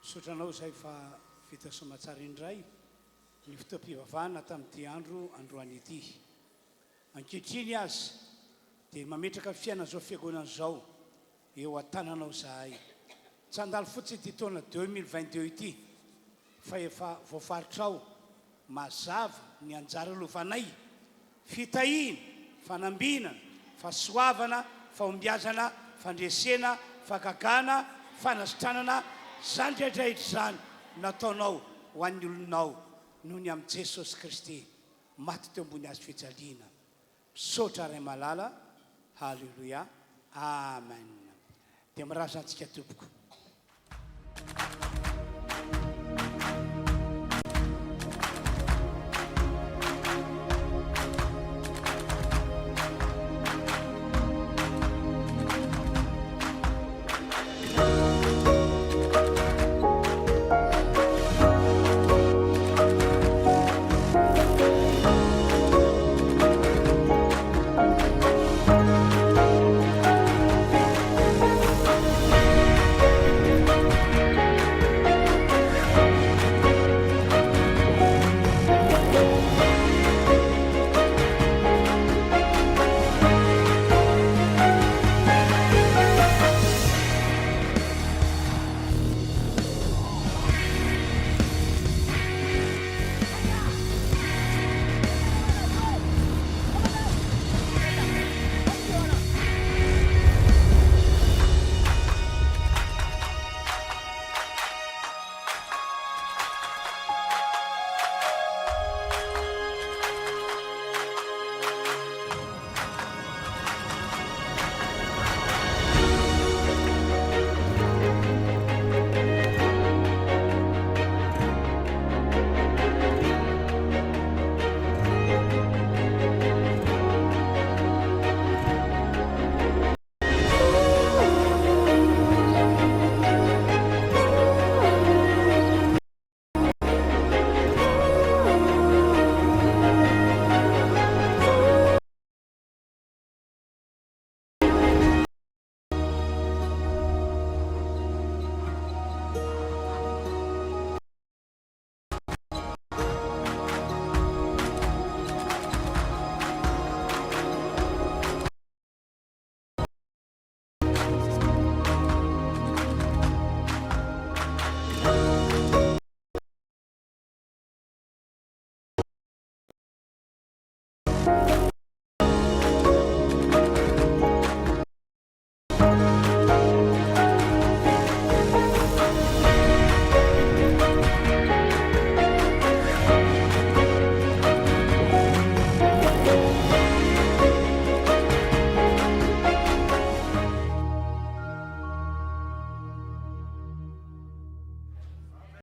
misaotra Anao izahay fa vita soamatsara indray ny fotoam-pivavahana tamin'ity andro androany ity. Ankehitriny aza dia mametraka ny fiainan'izao fiangonana izao eo an-tananao izahay. Tsy handalo fotsiny ity taona 2022 ity fa efa voafaritrao mazava ny anjara lovanay, fitahiana, fanambinana, fahasoavana, fahombiazana, fandresena, fahagagana, fanasitranana, izany rehetra izany nataonao ho an'ny olonao noho ny amin'i Jesosy Kristy maty teo ambony hazo fijaliana. Misaotra Ray malala, Haleloia, Amen. Dia mirasa antsika tompoko.